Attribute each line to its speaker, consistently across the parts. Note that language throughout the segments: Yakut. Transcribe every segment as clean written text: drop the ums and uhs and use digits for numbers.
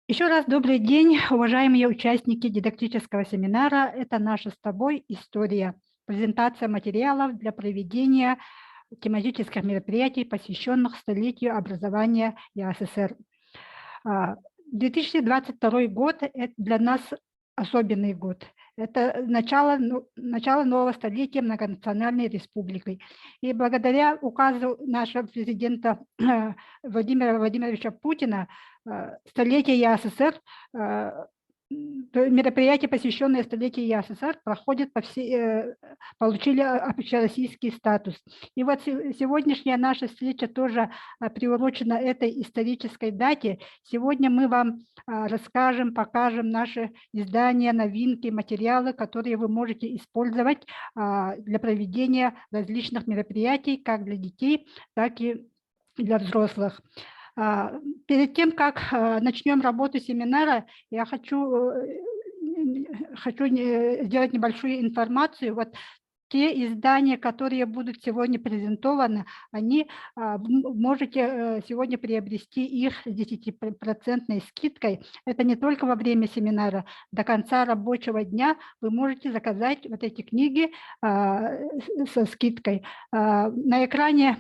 Speaker 1: Еще раз добрый день, уважаемые участники дидактического семинара. Это наша с тобой история. Презентация материалов для проведения тематических мероприятий, посвященных столетию образования ЯССР. 2022 год – это для нас особенный год. Это начало, ну, начало нового столетия многонациональной республикой. И благодаря указу нашего президента Владимира Владимировича Путина столетие ЯССР, мероприятия, посвященные столетию ЯССР, проходят по всей, получили общероссийский статус. И вот сегодняшняя наша встреча тоже приурочена этой исторической дате. Сегодня мы вам расскажем, покажем наши издания, новинки, материалы, которые вы можете использовать для проведения различных мероприятий, как для детей, так и для взрослых. Перед тем, как начнем работу семинара, я хочу сделать небольшую информацию. Вот те издания, которые будут сегодня презентованы, они можете сегодня приобрести их с 10% скидкой. Это не только во время семинара. До конца рабочего дня вы можете заказать вот эти книги со скидкой. На экране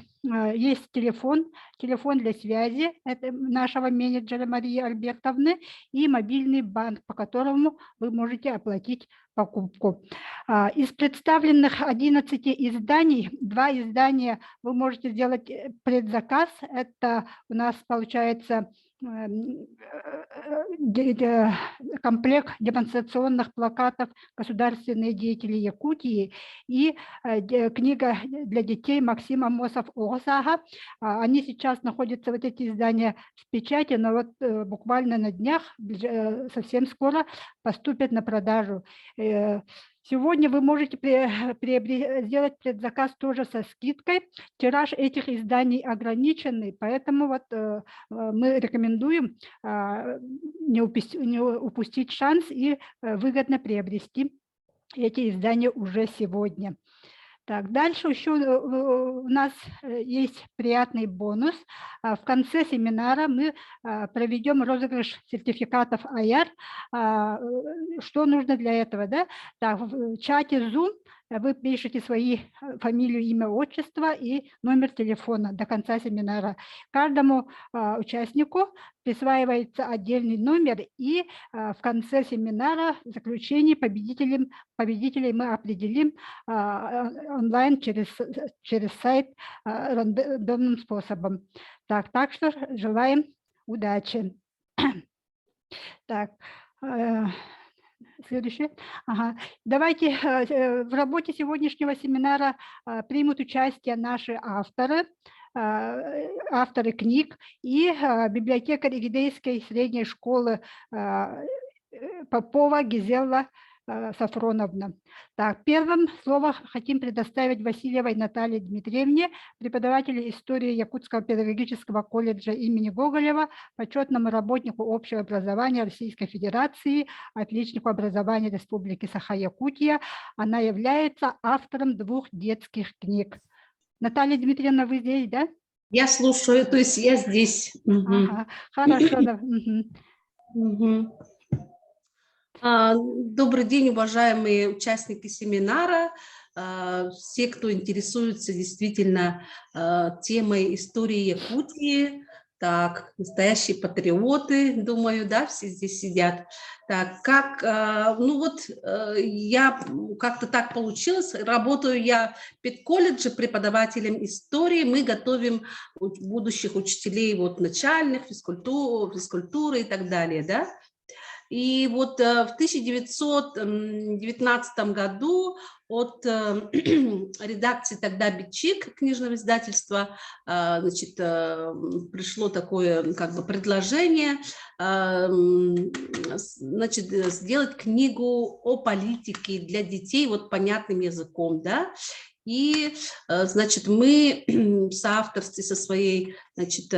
Speaker 1: есть телефон, телефон для связи, это нашего менеджера Марии Альбертовны, и мобильный банк, по которому вы можете оплатить покупку. Из представленных 11 изданий, два издания вы можете сделать предзаказ. Это у нас получается комплект демонстрационных плакатов «Государственные деятели Якутии» и книга для детей Максим Аммосов «Оҕо сааһа». Они сейчас находятся, вот эти издания, в печати, но вот буквально на днях, совсем скоро поступят на продажу. Сегодня вы можете сделать предзаказ тоже со скидкой. Тираж этих изданий ограниченный, поэтому вот мы рекомендуем не упустить шанс и выгодно приобрести эти издания уже сегодня. Так, дальше еще у нас есть приятный бонус. В конце семинара мы проведем розыгрыш сертификатов АЯР. Что нужно для этого? Да? Так, в чате Zoom вы пишете свои фамилию, имя, отчество и номер телефона до конца семинара. Каждому участнику присваивается отдельный номер, и в конце семинара, в заключении победителей мы определим онлайн через сайт рандомным способом. Так что желаем удачи. Так, следующее. Ага. Давайте в работе сегодняшнего семинара примут участие наши авторы, авторы книг и библиотекарь Игидейской средней школы Попова Гизелла Сафроновна. Так, первым слово хотим предоставить Васильевой Наталье Дмитриевне, преподавателю истории Якутского педагогического колледжа имени Гоголева, почетному работнику общего образования Российской Федерации, отличнику образования Республики Саха-Якутия. Она является автором двух детских книг. Наталья Дмитриевна, вы здесь, да?
Speaker 2: Я слушаю, то есть я здесь. Мгм.
Speaker 1: Ага, хорошо, да. Мгм.
Speaker 2: Мгм. Добрый день, уважаемые участники семинара, все, кто интересуется действительно темой истории Якутии, так, настоящие патриоты, думаю, да, все здесь сидят. Так, как, ну вот, я как-то так получилось, работаю я в педколледже преподавателем истории, мы готовим будущих учителей вот начальных, физкультуры и так далее, да. И вот в 1919 году от редакции тогда «Бичик» книжного издательства, значит, пришло такое как бы предложение, значит, сделать книгу о политике для детей вот понятным языком, да. И, значит, мы в соавторстве со своей, значит,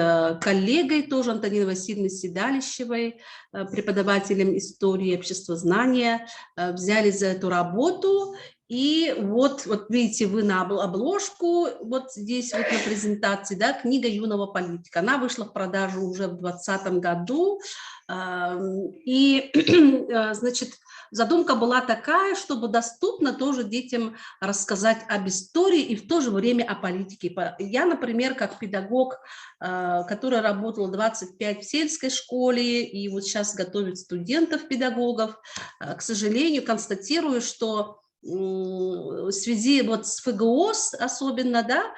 Speaker 2: коллегой, тоже Антониной Васильевной Седалищевой, преподавателем истории и обществознания, взяли за эту работу. И вот видите вы на обложку, вот здесь вот на презентации, да, книга юного политика. Она вышла в продажу уже в 2020 году. И, значит, задумка была такая, чтобы доступно тоже детям рассказать об истории и в то же время о политике. Я, например, как педагог, который работал 25 в сельской школе и вот сейчас готовит студентов-педагогов, к сожалению, констатирую, что в связи вот с ФГОС особенно, да,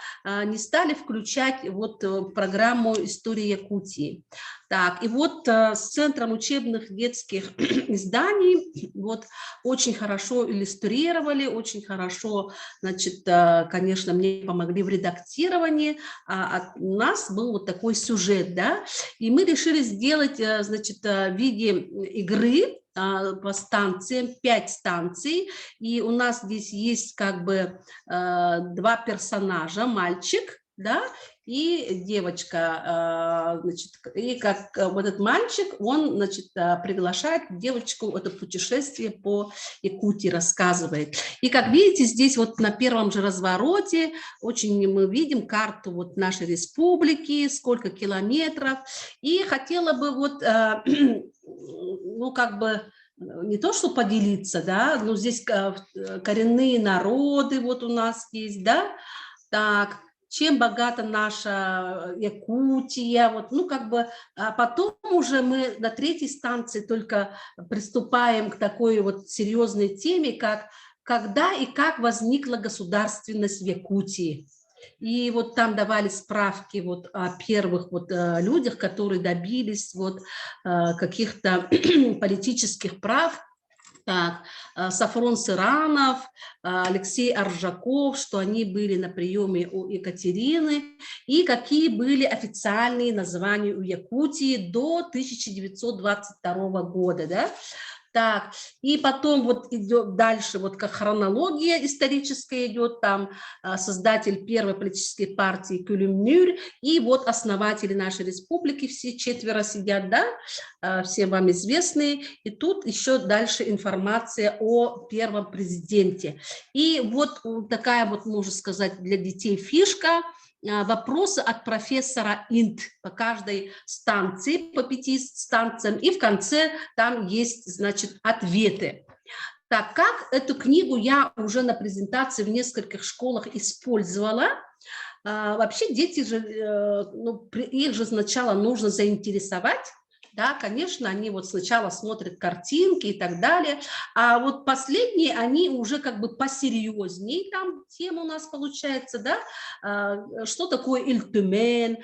Speaker 2: не стали включать вот программу истории Якутии. Так, и вот с Центром учебных детских изданий вот очень хорошо иллюстрировали, очень хорошо, значит, конечно, мне помогли в редактировании, а у нас был вот такой сюжет, да, и мы решили сделать, значит, в виде игры, по станциям, пять станций, и у нас здесь есть как бы два персонажа, мальчик, да, и девочка, значит, и как вот этот мальчик, он, значит, приглашает девочку в это путешествие по Якутии, рассказывает. И, как видите, здесь вот на первом же развороте очень мы видим карту вот нашей республики, сколько километров, и хотела бы вот, ну, как бы, не то что поделиться, да, но здесь коренные народы вот у нас есть, да, так, чем богата наша Якутия, вот, ну, как бы, а потом уже мы на третьей станции только приступаем к такой вот серьезной теме, как когда и как возникла государственность в Якутии. И вот там давали справки вот о первых вот людях, которые добились вот каких-то политических прав. Так, Софрон Сыранов, Алексей Аржаков, что они были на приеме у Екатерины, и какие были официальные названия у Якутии до 1922 года, да? Так, и потом вот идет дальше, вот как хронология историческая идет, там создатель первой политической партии Күлүмнүүр, и вот основатели нашей республики, все четверо сидят, да, всем вам известные, и тут еще дальше информация о первом президенте. И вот такая вот, можно сказать, для детей фишка, вопросы от профессора Инт по каждой станции, по пяти станциям, и в конце там есть, значит, ответы. Так, как эту книгу я уже на презентации в нескольких школах использовала. Вообще дети же, ну, их же сначала нужно заинтересовать, да, конечно, они вот сначала смотрят картинки и так далее, а вот последние, они уже как бы посерьезней, там тема у нас получается, да, что такое Ил Түмэн,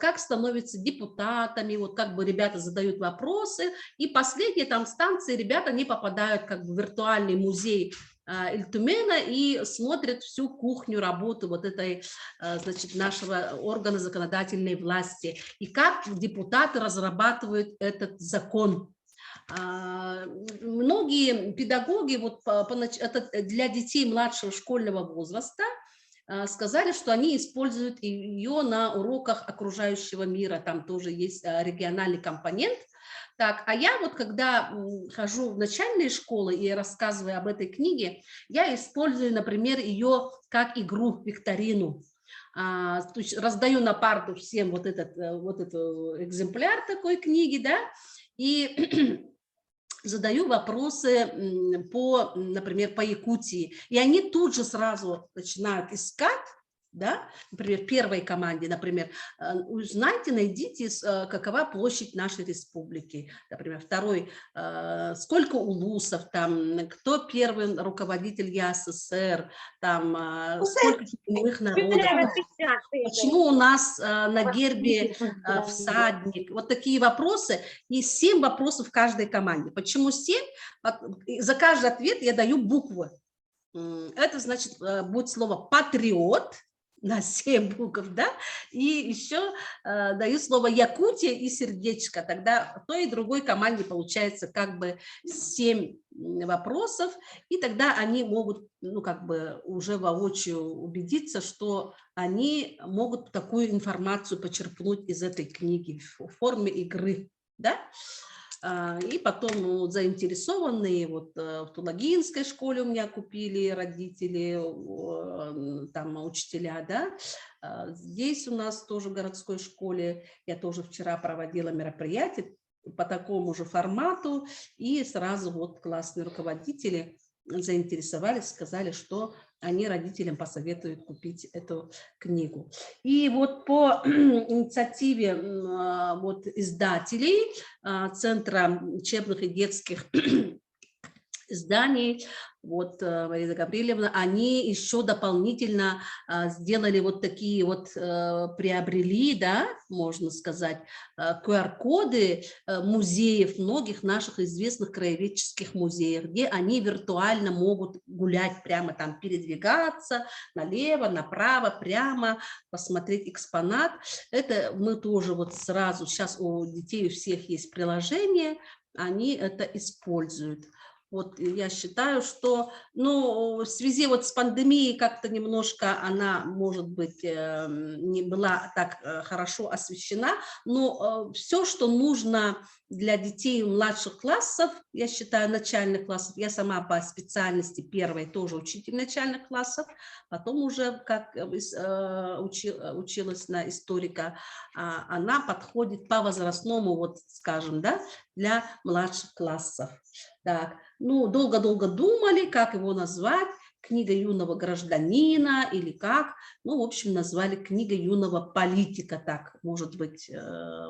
Speaker 2: как становятся депутатами, вот как бы ребята задают вопросы, и последние там станции ребята не попадают как бы в виртуальный музей Ил Түмэна и смотрят всю кухню работы вот этой, значит, нашего органа законодательной власти и как депутаты разрабатывают этот закон. Многие педагоги, вот это для детей младшего школьного возраста, сказали, что они используют ее на уроках окружающего мира, там тоже есть региональный компонент. Так, а я вот когда хожу в начальные школы и рассказываю об этой книге, я использую, например, ее как игру, викторину. То есть раздаю на парту всем вот этот экземпляр такой книги, да, и задаю вопросы по, например, по Якутии. И они тут же сразу начинают искать, да, например, первой команде, например, узнайте, найдите, какова площадь нашей республики, например, второй, сколько улусов там, кто первый руководитель ЯССР, там, сколько коренных народов, почему у нас на гербе всадник, вот такие вопросы, и семь вопросов в каждой команде. Почему семь? За каждый ответ я даю буквы. Это значит, будет слово «патриот», на семь букв, да, и еще даю слово Якутия и сердечко, тогда той и другой команде получается как бы семь вопросов, и тогда они могут, ну, как бы уже воочию убедиться, что они могут такую информацию почерпнуть из этой книги в форме игры, да. И потом, ну, заинтересованные, вот в Тулагинской школе у меня купили родители, там учителя, да. Здесь у нас тоже в городской школе, я тоже вчера проводила мероприятие по такому же формату, и сразу вот классные руководители заинтересовались, сказали, что они родителям посоветуют купить эту книгу. И вот по инициативе вот издателей Центра учебных и детских изданий, вот Марина Гавриловна, они еще дополнительно сделали вот такие вот, приобрели, да, можно сказать, QR-коды музеев, многих наших известных краеведческих музеев, где они виртуально могут гулять, прямо там передвигаться налево, направо, прямо, посмотреть экспонат. Это мы тоже вот сразу, сейчас у детей у всех есть приложение, они это используют. Вот я считаю, что, ну, в связи вот с пандемией как-то немножко она, может быть, не была так хорошо освещена, но все, что нужно для детей младших классов, я считаю, начальных классов, я сама по специальности первой тоже учитель начальных классов, потом уже как училась на историка, она подходит по возрастному, вот скажем, да, для младших классов. Так, ну, долго-долго думали, как его назвать, «Книга юного гражданина» или как. Ну, в общем, назвали «Книга юного политика», так, может быть,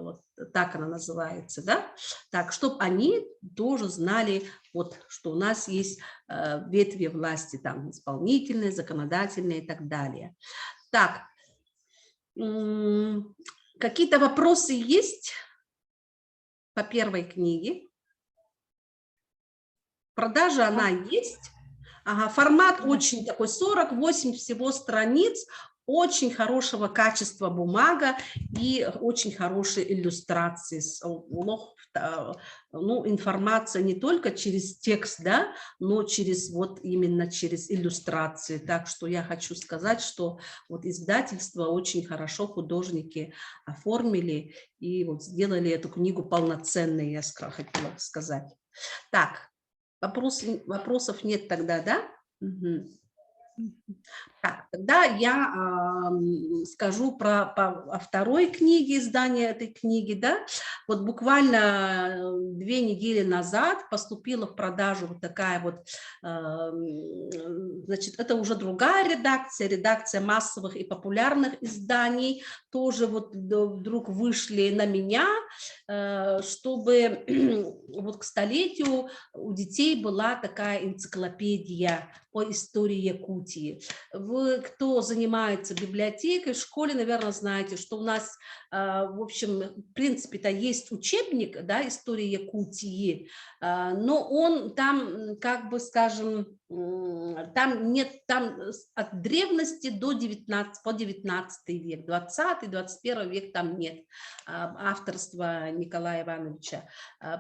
Speaker 2: вот так она называется, да? Так, чтобы они тоже знали, вот, что у нас есть ветви власти, там, исполнительные, законодательные и так далее. Так, какие-то вопросы есть по первой книге? Продажа она есть. Ага, формат очень такой, 48 всего страниц, очень хорошего качества бумага и очень хорошие иллюстрации. Ну, информация не только через текст, да, но через вот именно через иллюстрации. Так что я хочу сказать, что вот издательство очень хорошо художники оформили и вот сделали эту книгу полноценной, я хотела сказать. Так, вопросов нет тогда, да? Угу. Так, тогда я скажу о второй книге, издания этой книги, да. Вот буквально 2 недели назад поступила в продажу вот такая вот, значит, это уже другая редакция, редакция массовых и популярных изданий, тоже вот вдруг вышли на меня, чтобы вот к столетию у детей была такая энциклопедия по истории Якутии. Вы, кто занимается библиотекой в школе, наверное, знаете, что у нас, в общем, в принципе-то есть учебник, да, истории Якутии, но он там, как бы скажем, там нет, там от древности до 19, по 19 век, 20, 21 век там нет авторства Николая Ивановича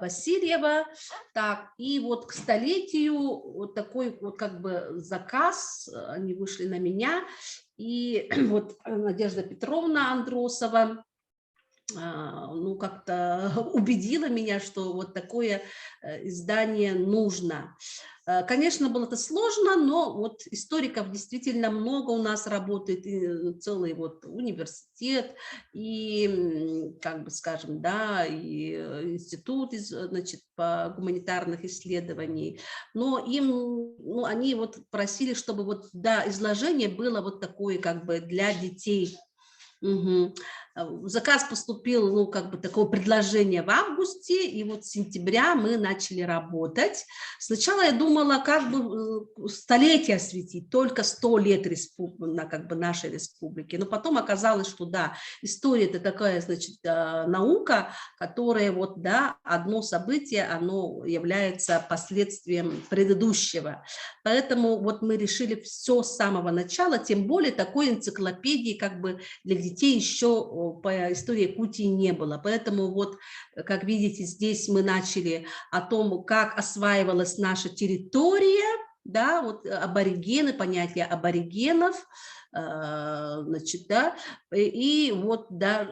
Speaker 2: Васильева. Так, и вот к столетию вот такой вот как бы заказ, они вышли на меня, и вот Надежда Петровна Андросова, ну, как-то убедила меня, что вот такое издание нужно. Конечно, было это сложно, но вот историков действительно много у нас работает, и целый вот университет, и, как бы скажем, да, и институт, значит, по гуманитарных исследований, но им, ну, они вот просили, чтобы вот, да, изложение было вот такое как бы для детей. Угу. Заказ поступил, ну, как бы такое предложение в августе, и вот с сентября мы начали работать. Сначала я думала, как бы столетие осветить, только 100 лет на, как бы, нашей республики. Но потом оказалось, что да, история – это такая, значит, наука, которая вот, да, одно событие, оно является последствием предыдущего. Поэтому вот мы решили все с самого начала, тем более такой энциклопедии как бы для детей еще по истории Якутии не было. Поэтому вот, как видите, здесь мы начали о том, как осваивалась наша территория, да, вот аборигены, понятие аборигенов. значит, да, и вот, да,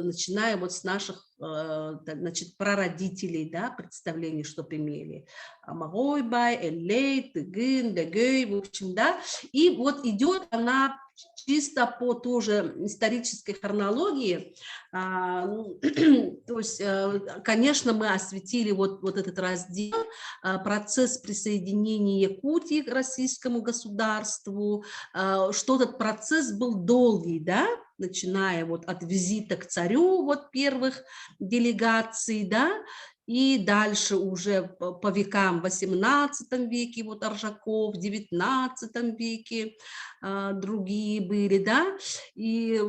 Speaker 2: начиная вот с наших, значит, прародителей, да, представлений, чтоб имели. Омоҕой Баай, Эллэй, Тыгын, Лөгөй, в общем, да, и вот идет она чисто по тоже исторической хронологии, ну, то есть, конечно, мы осветили вот этот раздел, процесс присоединения Якутии к российскому государству, что этот процесс был долгий, да, начиная вот от визита к царю, вот первых делегаций, да, и дальше уже по векам, в XVIII веке, вот Аржаков, в XIX веке другие были, да, и,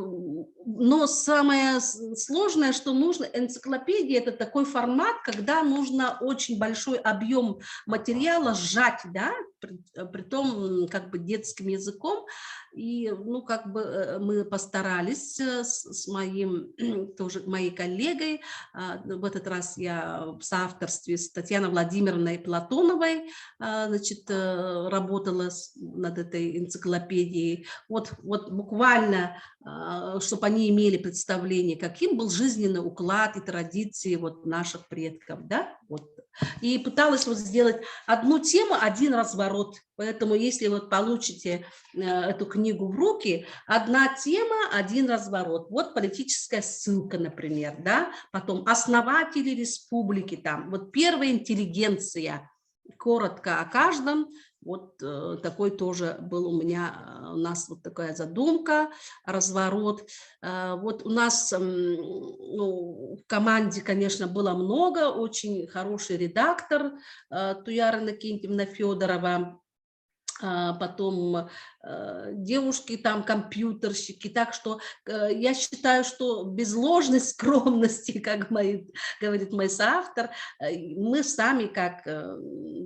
Speaker 2: но самое сложное, что нужно, энциклопедия – это такой формат, когда нужно очень большой объем материала сжать, да, притом как бы детским языком, и, ну, как бы мы постарались с моим, тоже моей коллегой, в этот раз я в соавторстве с Татьяной Владимировной Платоновой, значит, работала над этой энциклопедией. Вот буквально, чтобы они имели представление, каким был жизненный уклад и традиции вот наших предков, да, вот. И пыталась вот сделать одну тему, один разворот. Поэтому если вот получите эту книгу в руки, одна тема, один разворот. Вот политическая ссылка, например, да, потом основатели республики там, вот первая интеллигенция, коротко о каждом. Вот такой тоже был у меня, у нас вот такая задумка, разворот. Вот у нас, ну, в команде, конечно, было много, очень хороший редактор Туяра Иннокентьевна Федорова, потом девушки там компьютерщики, так что я считаю, что без ложной скромности, как говорит мой соавтор, мы сами как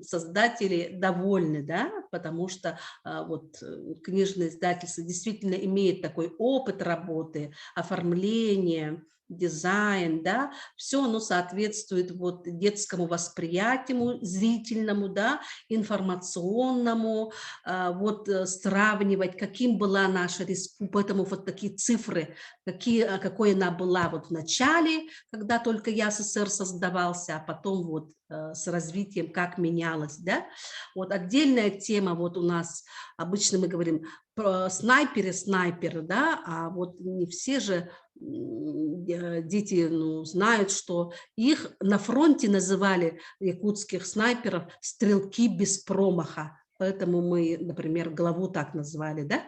Speaker 2: создатели довольны, да, потому что вот книжное издательство действительно имеет такой опыт работы, оформления, дизайн, да, все оно соответствует вот детскому восприятию, зрительному, да, информационному, вот сравнивать, каким была наша республика, поэтому вот такие цифры, какой она была вот в начале, когда только ЯССР создавался, а потом вот с развитием, как менялось, да. Вот отдельная тема вот у нас, обычно мы говорим про снайперы, снайперы, да, а вот не все же дети, ну, знают, что их на фронте называли, якутских снайперов, стрелки без промаха. Поэтому мы, например, главу так назвали, да?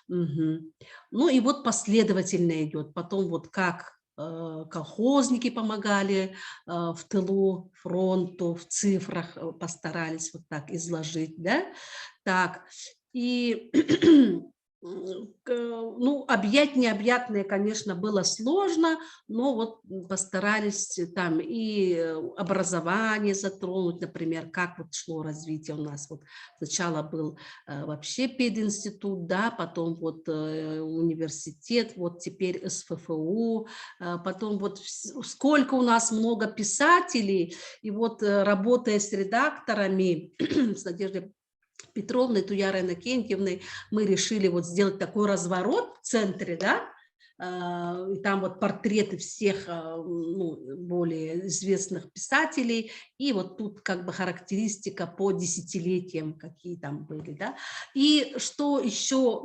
Speaker 2: Угу. Ну и вот последовательно идет. Потом вот как колхозники помогали в тылу, фронту, в цифрах постарались вот так изложить, да? Так, и ну, объять необъятное, конечно, было сложно, но вот постарались там и образование затронуть, например, как вот шло развитие у нас. Вот сначала был вообще пединститут, да, потом вот университет, вот теперь СФФУ, потом вот сколько у нас много писателей, и вот, работая с редакторами, с Надеждой Петровной, Туярой Иннокентьевной, мы решили вот сделать такой разворот в центре, да, и там вот портреты всех, ну, более известных писателей, и вот тут как бы характеристика по десятилетиям, какие там были, да. И что еще,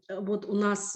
Speaker 2: вот у нас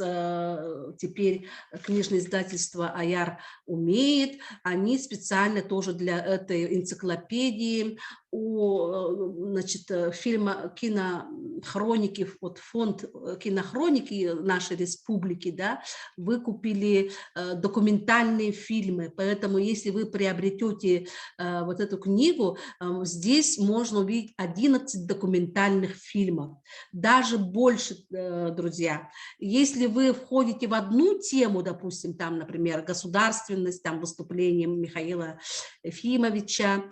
Speaker 2: теперь книжное издательство «Айар» умеет, они специально тоже для этой энциклопедии у, значит, фильма кинохроники, вот фонд кинохроники нашей республики, да, выкупили документальные фильмы, поэтому если вы приобретете вот эту книгу, здесь можно увидеть 11 документальных фильмов, даже больше, друзья. Если вы входите в одну тему, допустим, там, например, государственность, там, выступление Михаила Ефимовича,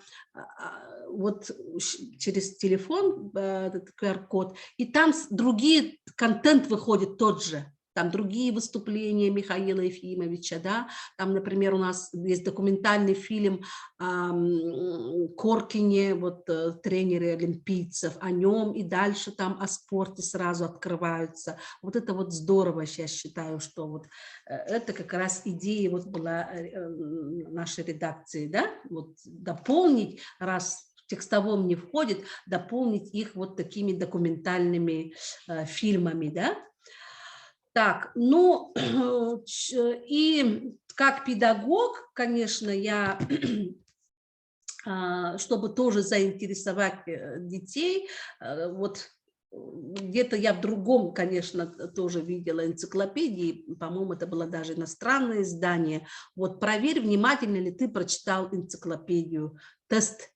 Speaker 2: вот через телефон этот QR-код, и там другие контент выходит тот же. Там другие выступления Михаила Ефимовича, да, там, например, у нас есть документальный фильм о Коркине, вот тренере олимпийцев, о нем и дальше там о спорте сразу открываются. Вот это вот здорово, я считаю, что вот это как раз идея вот была нашей редакции, да, вот дополнить, раз в текстовом не входит, дополнить их вот такими документальными фильмами, да. Так, ну, и как педагог, конечно, я, чтобы тоже заинтересовать детей, вот где-то я в другом, конечно, тоже видела энциклопедии, по-моему, это было даже иностранное издание. Вот проверь, внимательно ли ты прочитал энциклопедию. Тест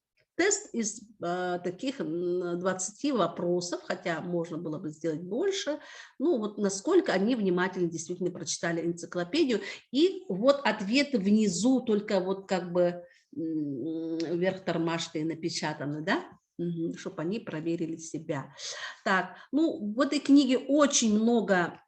Speaker 2: из таких 20 вопросов, хотя можно было бы сделать больше, ну вот насколько они внимательно действительно прочитали энциклопедию. И вот ответы внизу только вот как бы вверх тормашкой напечатаны, да, чтобы они проверили себя. Так, ну, в этой книге очень много,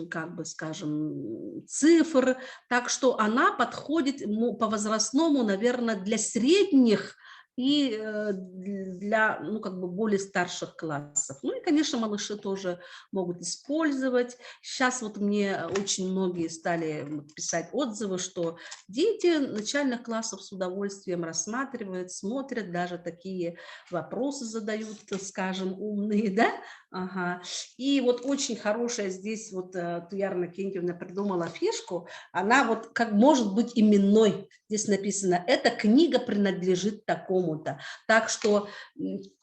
Speaker 2: как бы скажем, цифр, так что она подходит по возрастному, наверное, для средних и для, ну, как бы более старших классов. Ну и, конечно, малыши тоже могут использовать. Сейчас вот мне очень многие стали писать отзывы, что дети начальных классов с удовольствием рассматривают, смотрят, даже такие вопросы задают, скажем, умные, да? Ага. И вот очень хорошая здесь вот Туяра Кентьевна придумала фишку, она вот как может быть именной, здесь написано, эта книга принадлежит такому-то. Так что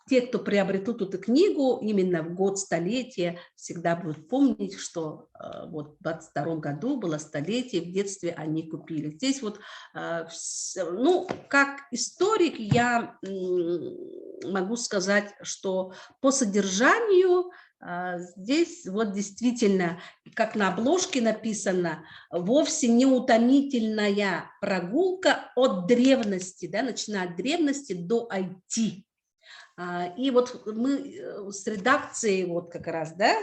Speaker 2: те, кто приобретут эту книгу именно в год столетия, всегда будут помнить, что вот в 22 году было столетие, в детстве они купили. Здесь вот, ну, как историк я могу сказать, что по содержанию здесь вот действительно, как на обложке написано, вовсе не утомительная прогулка от древности, да, начиная от древности до IT. И вот мы с редакцией вот как раз, да,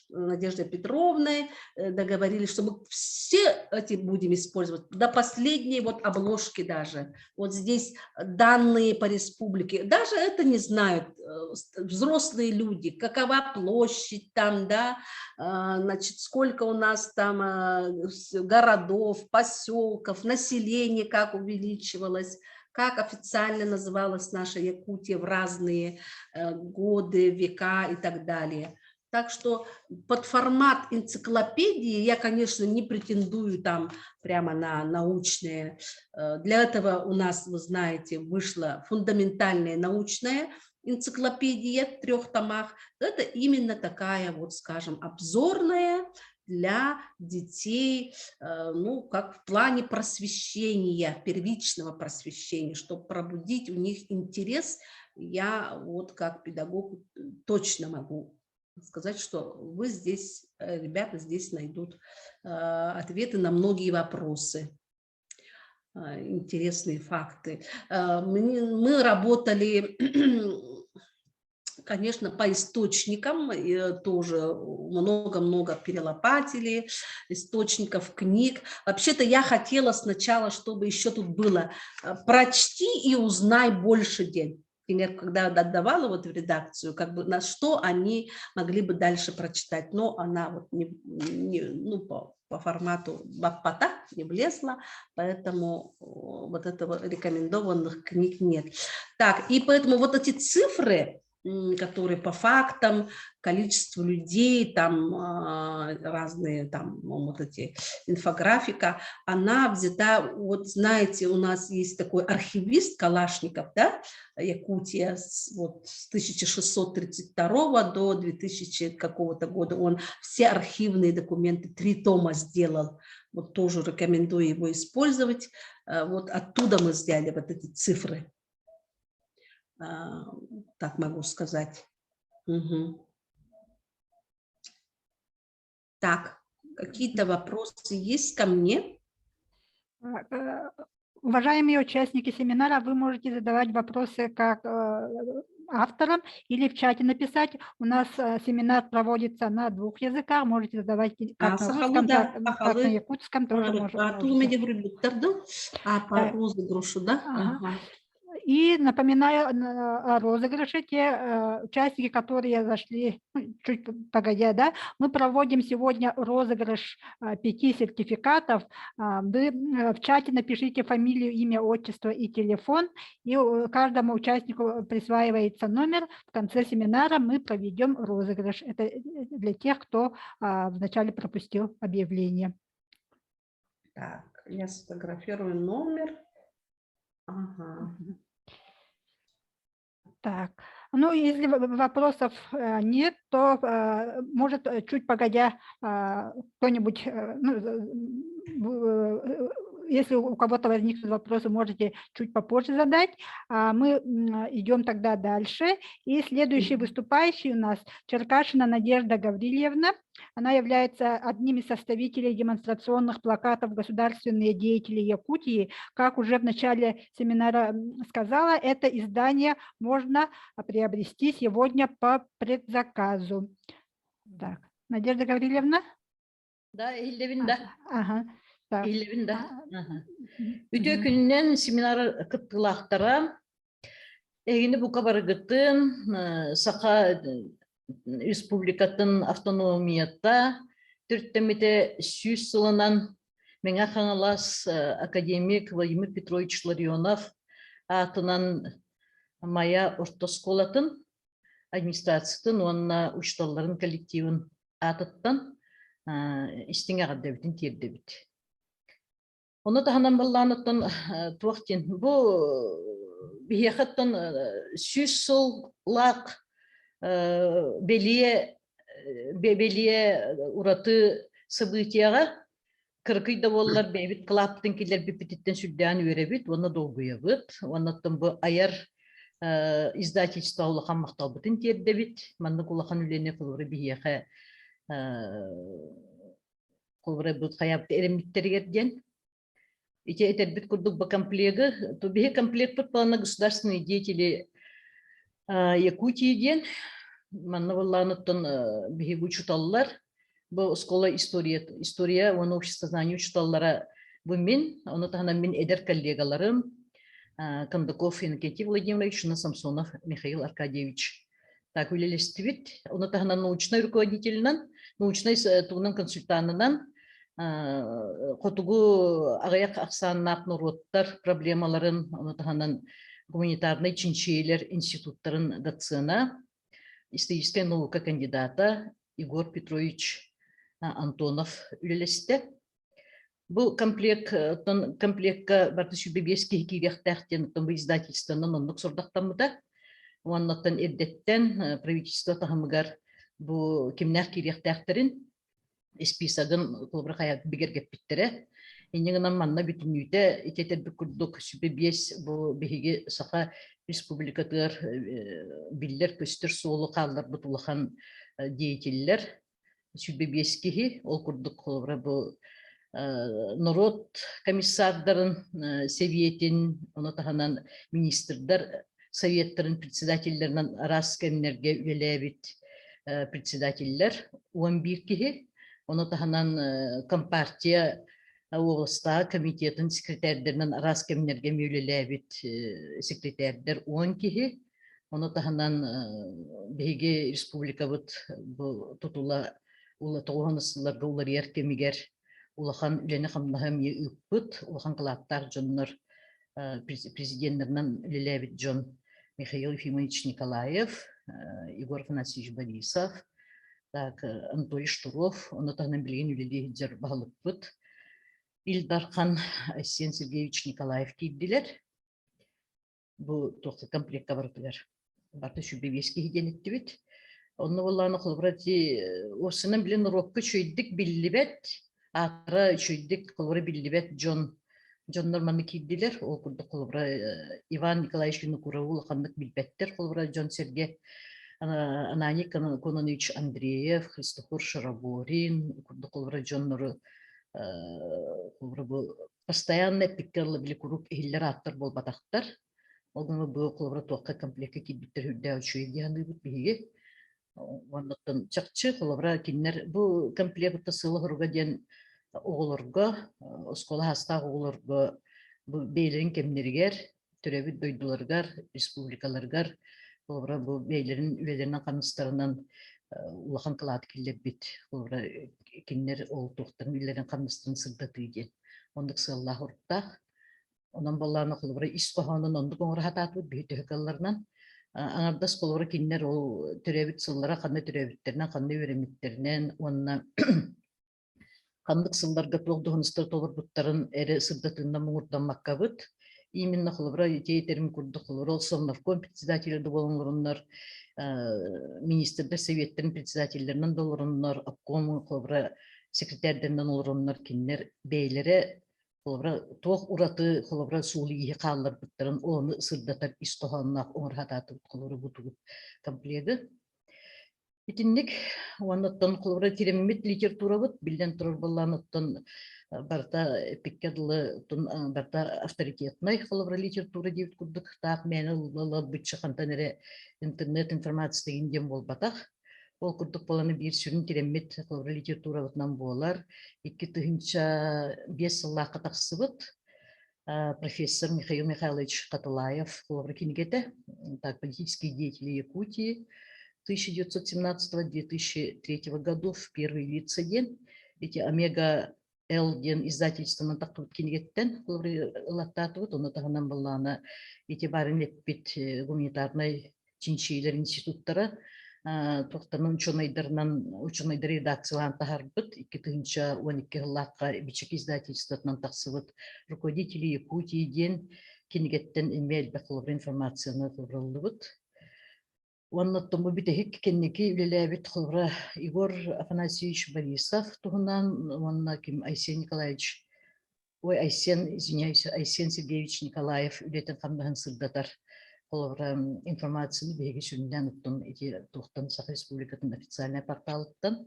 Speaker 2: Надеждой Петровной договорились, что мы все эти будем использовать, до последней вот обложки даже. Вот здесь данные по республике, даже это не знают взрослые люди, какова площадь там, да, значит, сколько у нас там городов, поселков, население как увеличивалось, как официально называлась наша Якутия в разные годы, века и так далее. Так что под формат энциклопедии я, конечно, не претендую там прямо на научные. Для этого у нас, вы знаете, вышла фундаментальная научная энциклопедия в 3 томах. Это именно такая вот, скажем, обзорная для детей, ну, как в плане просвещения, первичного просвещения, чтобы пробудить у них интерес. Я вот как педагог точно могу сказать, что вы здесь, ребята, здесь найдут ответы на многие вопросы, интересные факты. Мы работали, конечно, по источникам, и тоже много-много перелопатили источников, книг. Вообще-то я хотела сначала, чтобы еще тут было «Прочти и узнай больше день». Например, когда отдавала вот в редакцию, как бы на что они могли бы дальше прочитать, но она вот не, не, ну, по формату баппата не влезла, поэтому вот этого рекомендованных книг нет. Так, и поэтому вот эти цифры, которые по фактам, количество людей, там, разные там, ну, вот эти инфографика, она взята, вот знаете, у нас есть такой архивист Калашников, да, Якутия, вот с 1632 до 2000 какого-то года он все архивные документы, 3 тома сделал, вот тоже рекомендую его использовать, вот оттуда мы взяли вот эти цифры. Так могу сказать. Мгм. Так, какие-то вопросы есть ко мне?
Speaker 1: Уважаемые участники семинара, вы можете задавать вопросы как авторам или в чате написать. У нас семинар проводится на двух языках, можете задавать как на русском, так, как на якутском тоже можете.
Speaker 2: А по розыгрышу, да?
Speaker 1: Ага. И напоминаю о розыгрыше. Те участники, которые зашли, ну, чуть погодя, да, мы проводим сегодня розыгрыш 5 сертификатов. Вы в чате напишите фамилию, имя, отчество и телефон, и каждому участнику присваивается номер. В конце семинара мы проведем розыгрыш. Это для тех, кто вначале пропустил объявление.
Speaker 2: Так, я сфотографирую номер. Ага.
Speaker 1: Так, ну если вопросов нет, то может чуть погодя кто-нибудь, ну, если у кого-то возникнут вопросы, можете чуть попозже задать. А мы идем тогда дальше. И следующий выступающий у нас Черкашина Надежда Гаврильевна. Она является одним из составителей демонстрационных плакатов «Государственные деятели Якутии». Как уже в начале семинара сказала, это издание можно приобрести сегодня по предзаказу. Так, Надежда Гаврильевна?
Speaker 3: Да, иһиллэбин да.
Speaker 1: Ага. Так.
Speaker 3: Иһиллэбин да. Үтүө күнүнэн семинар кыттыылаахтара. Эһигини бука барыгытын Саха Республикатын автономията төрүттэммитэ 100 сылынан Мэҥэ Хаҥалас академик Владимир Петрович Ларионов аатынан Майа орто оскуолатын администрациятын уонна учууталларын коллективын аатыттан истиҥ эҕэрдэбитин тиэрдэбит. Ону таһынан быллаан оттон туох диэн бу биһиэхэ оттон 100 сыллаах бэлиэ бэлиэ ураты событияҕа кыракый да буоллар бэйэбит кылааппытын киллэрбиппититтэн сүрдээн үөрэбит уонна долгуйабыт. Уонна оттон бу айар издательство улахан махталбытын тиэрдэбит. Маннык улахан үлэни холобура биһиэхэ холобура бу хайаабыт эрэммиттэригэр диэн. Ити этэрбит курдук бу комплегы, то биһи комплекпыт плана государственные деятели Якутии диэн. Манна буоллаҕына биһиги учууталлар, бу оскуола история, история уонна обществознание учууталлара бу мин, ону таһынан мин эдэр коллегаларым Кондаков Иннокентий Владимирович уонна Самсонов Михаил Аркадьевич так үлэлэстибит. Ону таһынан научнай руководителинэн, научнай тугунан консультанынан хотугу аҕыйах ахсааннаах норуоттар проблемаларын, ону таһынан гуманитарнай чинчийиилэр институттарын доцена, историческая наука кандидата Егор Петрович Антонов үлэлэстэ. Бу комплект, оттон комплекка барыта 105 киһи киириэхтээх диэн оттон бу издательствонан оннук сордохтоммута. Уоннаттан эрдэттэн правительство таһымыгар бу кимнээх киириэхтээхтэрин исписогын холобура хайа бигэргэппиттэрэ. Инньэ гынан манна бүтүннүүтэ ити этэрбит курдук 105 бу биһиги Саха Республикатыгар биллэр-көстөр суолу хаалларбыт улахан деятеллэр 105 киһи. Ол курдук холобура бу норуот комиссардарын сэбиэтин, ону таһынан министрдар советтарын председателлэринэн араас кэмнэргэ үлэлээбит председателлэр 11 киһи. Ону таһынан Компартия областааҕы комитетын секретарьдарынан араас кэмнэргэ үлэлээбит секретарьдар 10 киһи. Ону таһынан биһиги республикабыт бу тутула тоҕуһун сылларга уларыйар кэмигэр улахан үлэни-хамнаһы эмиэ ыыппыт, улахан кылааттаах дьоннор президеннэринэн үлэлээбит дьон Михаил Ефимович Николаев, Егор Афанасьевич Борисов, так, Анатолий Штуров, ону таһынан билигин үлэлии сылдьар баһылыкпыт Ил Дархан Айсен Сергеевич Николаев киирдилэр. Бу туохха комплекка барытыгар барыта 105 киһи диэн эттибит. Онно буоллаҕына холобура ити уопсайынан билэн норуокка үчүгэйдик биллибэт, ааттара үчүгэйдик холобура биллибэт дьон дьоннор манна киирдилэр. Ол курдук холобура Иван Николаевич Винокурову улаханнык билбэттэр. Холобура дьон-сэргэ Ананий Кононович Андреев, Христофор Шараборин курдук холобура дьоннору холобура бу постоянно эппиккэ били куруук иһиллэр ааттар буолбатахтар. Ол гынан бу холобура туохха комплекка киирбиттэр үрдээх үчүгэй дии саныыбыт биһиги. Уоннаттан чахчы холобура кинилэр бу комплект сыала-соруга диэн оҕолорго, оскуола саастаах оҕолорго бу бэйэлэрин кэмнэригэр, төрөөбүт дойдуларыгар, республикаларыгар холобура бу бэйэлэрин үлэлэринэн-хамнастарынан улахан кылааты киллэрбит холобура кинилэр ол туохтарын үлэлэрин-хамнастарын сырдатыы диэн оннук сыаллаах-соруктаах. Онон буоллаҕына холобура ис хоһоонун оннук оҥоро сатаатыбыт биһи төһө кыалларынан. Аҥардас холобура кинилэр ол төрөөбүт сыллара ханна төрөөбүттэринэн, ханна үөрэммиттэринэн уонна ханнык сылларга туох дуоһунастары толорбуттарын эрэ сырдатыынан муҥурдаммаккабыт. Именно холобура ити этэрим курдук холобура ол Совнарком председателэ да буолан олороннор, министрдэр советтарын председателлэринэн да олороннор, обком холобура секретарьдарынан олороннор кинилэр бэйэлэрэ Холобура, туох ураты холобура суолу-ииһи хаалларбыттарын ону сырдатар ис хоһоонноох оҥоро сатаатыбыт холобура бу тугут комплегы. Итинник уонна оттон холобура тирэммит литературабыт биллэн турар буоллаан оттон барыта эпиккэ дылы оттон барыта авторитетнай холобура литература диэбит курдук таах мээнэ ылбычча хантан эрэ интернет информация деген диэн буолбатах. Ол курдук буолан биир сүрүн тирэммит холобура литературабытынан буолар. 2005 сыллаахха тахсыбыт профессор Михаил Михайлович Хатылаев холобура кинигэтэ так, «Политические деятели Якутии» 1917-2003 годов первые лица диэн эти Омега Л диэн издательствонан таххыбыт кинигэттэн холобура ылаттаатыбыт. Ону таһынан былаана ити барын эппит гуманитарнай чинчийиилэр институттара туохтан учуонайдарынан учуонайдар редакциялаан таһарбыт 2012 сыллаахха Бичик издательствотынан тахсыбыт «Руководители Якутии» диэн кинигэттэн эмиэ элбэх холобура информацияны ылыллыбыт. Уонна оттон бу бүтэһик кэнники үлэлээбит холобура Егор Афанасьевич Борисов туһунан уонна ким Айсен Николаевич ой Айсен, извиняюсь, Айсен Сергеевич Николаев үлэтин-хамнаһын сырдатар холобура информацияны биһиги сүрүннээн оттон ити туохтан Саха Республикатын официальнай порталыттан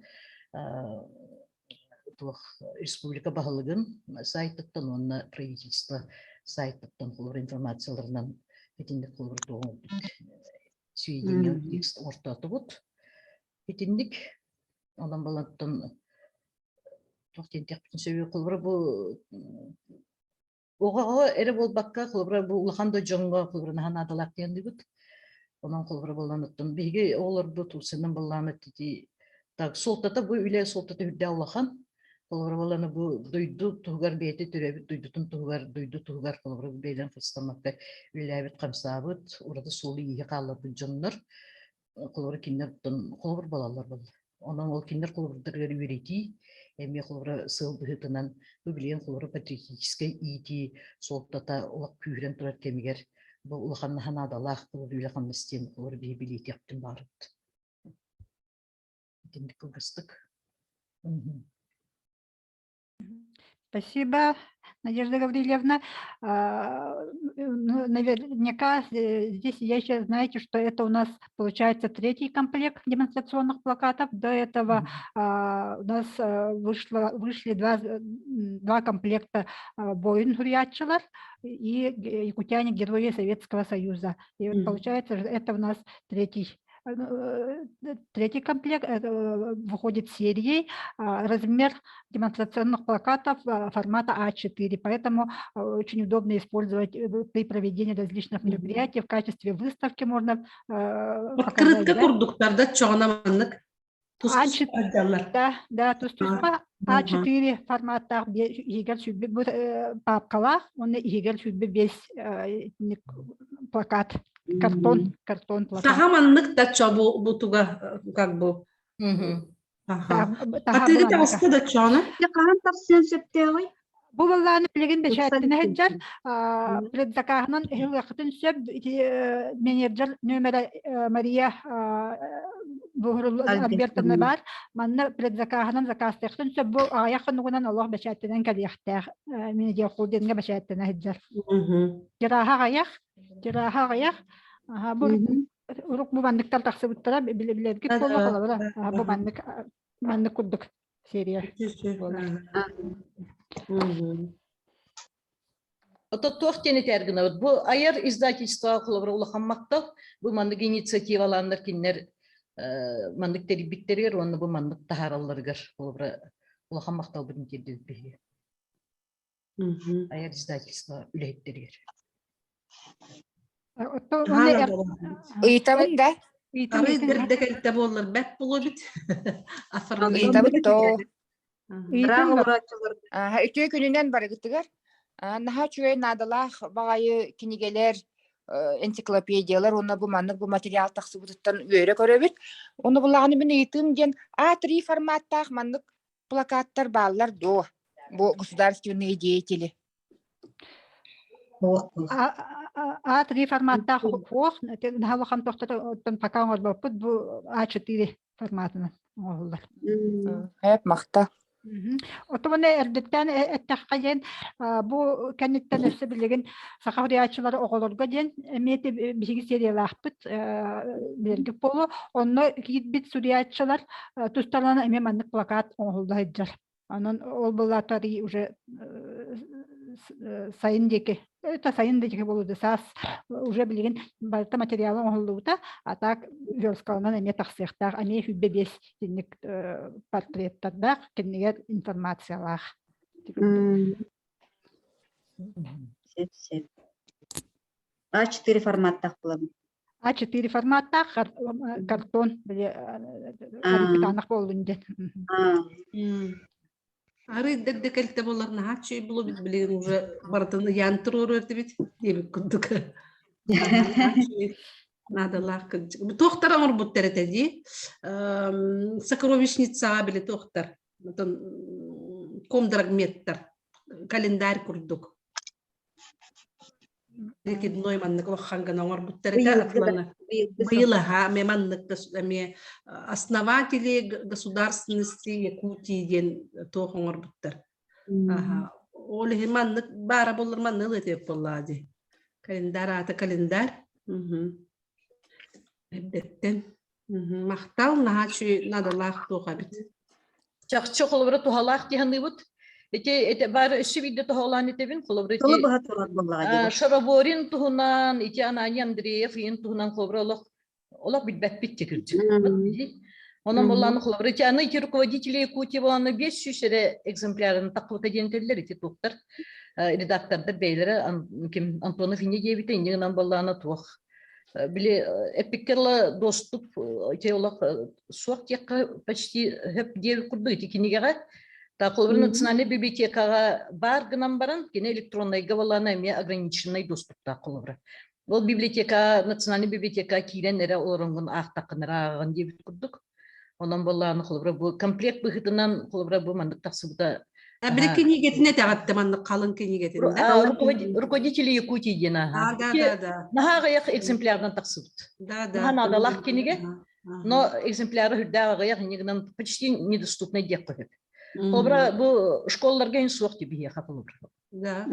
Speaker 3: туох республика баһылыгын сайтыттан уонна правительство сайтыттан холобура информацияларынан итинник холобура туох оҥорбут сведения текст оҥортоотубут. Итинник онон балантан туох диэн диэхпитин сөбүй холобура бу оҕоҕо эрэ буолбакка холобура бу улахан да дьоҥҥо холобура наһаа наадалаах диэн дыбыт. Онон холобура буолан оттон биһиги оҕолорбут улсанан быллаан ити так суолтата бу үлэ суолтата үрдээх улахан. Холобура буолан бу дойду туһугар бэйэтэ төрөөбүт дойдутун туһугар дойду туһугар холобура бэйэлэрин харыстаммакка үлэлээбит хамсаабыт ураты суолу-ииһи хаалларбыт дьоннор холобура кинилэр оттон холобур буолаллар буолла. Онон ол кинилэр холобурдарыгар үөрэтии эмиэ холобура сыал быһыытынан бу билигин холобура патриотическай иитии суолтата олох күүһүрэн турар кэмигэр бу улахан наадалаах холобур үлэ-хамнас диэн холобур биһи билиэтиэхпитин баҕарабыт. Итинник кылгастык.
Speaker 1: Спасибо, Надежда Гаврильевна. Ну, наверняка здесь я сейчас знаете, что это у нас получается третий комплект демонстрационных плакатов. До этого у нас вышли два комплекта «Буойун суруйааччылар» и «Якутяне герои Советского Союза». И вот получается, это у нас третий комплект выходит серией. Размер демонстрационных плакатов формата А4, поэтому очень удобно использовать при проведении различных мероприятий в качестве выставки можно
Speaker 2: Открытка курдуктар да чоҕуна маннык
Speaker 1: А4 да, да, тус-туспа А4 форматтаах иһигэр сүлбү папкалаах уонна иһигэр сүлбү бес плакат картон плакат.
Speaker 2: Таха маннык да чо бу бутуга как бы Атыыгы таҕыста да чону.
Speaker 4: Хаһан тахсыан сөптөөҕүй?
Speaker 1: Бу баллааны билигин бэчээттэнэ сылдьар предзакаһынан ыһыллыаххытын сөп ити менеджер нүөмэрэ Мария Альбертовна баар. Манна предзакаһынан заказтыахтын сөп бу аҕыйах хонугунан олох бэчээттэнэн кэлиэхтээх медиахолдинга бэчээттэнэ сылдьар. Тираһа аҕыйах, тираһа аҕыйах. Бу урук бу манныктар тахсыбыттара билэргит буолуо холобура бу маннык маннык курдук серия буолар.
Speaker 3: Ото туох диэн этээр гынабыт? Бу айар издательство холобура улахан махтал. Бу маннык инициативалааннар кинилэр маннык тэрийбиттэригэр уонна бу маннык таһааралларыгар холобура улахан махталбытын тиэрдэбит биһиги. Айар издательство үлэһиттэригэр.
Speaker 5: Ыйытабын да?
Speaker 2: Арый дэрдэ кэлтэ буоллар бэт буолуо эбит.
Speaker 5: Ыйытабыт тоо. Үтүө күнүнэн барыгытыгар. Наһаа үчүгэй наадалаах баҕайы кинигэлэр, энциклопедиялар уонна бу маннык бу материал тахсыбытыттан үөрэ көрөбүт. Ону булаҕаны мин ыйытыым диэн А3 форматтаах маннык плакаттар бааллар дуо? Бу государственные деятели.
Speaker 1: А3 форматтаах суох, наһаа улахан тохтотон пока оҥорбоппут бу А4 форматынан оҥоһуллар.
Speaker 5: Хэп махта.
Speaker 1: Отоманы эрдэттэн эттэххэ диэн бу кэнниттэн өссө билигин саха суруйааччылары оҕолорго диэн эмиэ биһиги сериялаахпыт билэргит буолуо. Онно киирбит суруйааччылар тустарынан эмиэ маннык плакат оҥоһулла сылдьар. Онон ол былаатары уже сайын диэки, это сайын диэки буолуо саас уже билигин барыта материала оҥоһуллубута, а так версткаланан эмиэ тахсыахтаах, эмиэ 25 итинник портреттардаах, кинигэр информациялаах.
Speaker 4: Сөп, сөп. А4 форматтаах буолабын.
Speaker 1: А4 форматтаах картон били кытаанах буоллун диэн.
Speaker 2: Арый дэгдэ кэлтэ буоллар наһаа үчүгэй буолуо билигин уже барытын ыйаан туруоруо этибит диэбит курдук. Наадалаах кырдьык. Туохтар оҥорбуттар этэ дии. Сокровищницаҕа били туохтар. Отон комдрагметтар. Календарь курдук. Прикидной маннык улахан гына оҥорбуттар этэ атлана. Быйыл аһа эмиэ маннык эмиэ основатели государственности Якутии диэн туох оҥорбуттар. Аха. Ол иһин маннык баара буоллар маннык ылыа буоллаа дии. Календарь аата календарь. Эрдэттэн. Махтал наһаа үчүгэй наадалаах туох эбит.
Speaker 3: Чахчы холобура туһалаах дии саныыбыт. Ити ити баар өссө биирдэ тоһоҕолоон этэбин. Холобура ити
Speaker 4: Тылы быһа турар буоллаҕа дии.
Speaker 3: Шараборин туһунан, ити Ананий Андреев ыйын туһунан холобура олох олох билбэппит те кырдьык. Онон буоллааны холобура ити аны ити руководители Якутии буолааны 500 эрэ экземплярын таххыбыта диэн этэллэр ити туохтар редактордар бэйэлэрэ ким Антонов инньэ диэбитэ инньэ гынан буоллаана туох били эппиккэ ыла доступ ити олох суох диэххэ почти хөп диэбит курдук ити кинигэҕэ та холобура национальнай библиотекаҕа баар гынан баран кини электроннайга буоллаана эмиэ ограниченный доступтаах холобура ол библиотека национальный библиотека киирэн эрэ олороҥҥун аахтаххына эрэ ааҕаҕын диэбит курдук Онон буоллаҕына холобура бу комплект быһыытынан холобура бу маннык тахсыбыта.
Speaker 2: Били кинигэтин этэҕэтте маннык халыҥ кинигэтин да?
Speaker 3: Руководители Якутии диэн
Speaker 2: аха. Да, да, да.
Speaker 3: Наһаа аҕыйах экземплярынан тахсыбыт.
Speaker 2: Да, да.
Speaker 3: Наһаа наадалаах кинигэ. Но экземпляры үрдээх аҕыйах иннигинэн почти недоступный диэххэ сөп. Холобура бу школаларга ин суох дии биһиэхэ холобура.
Speaker 2: Да.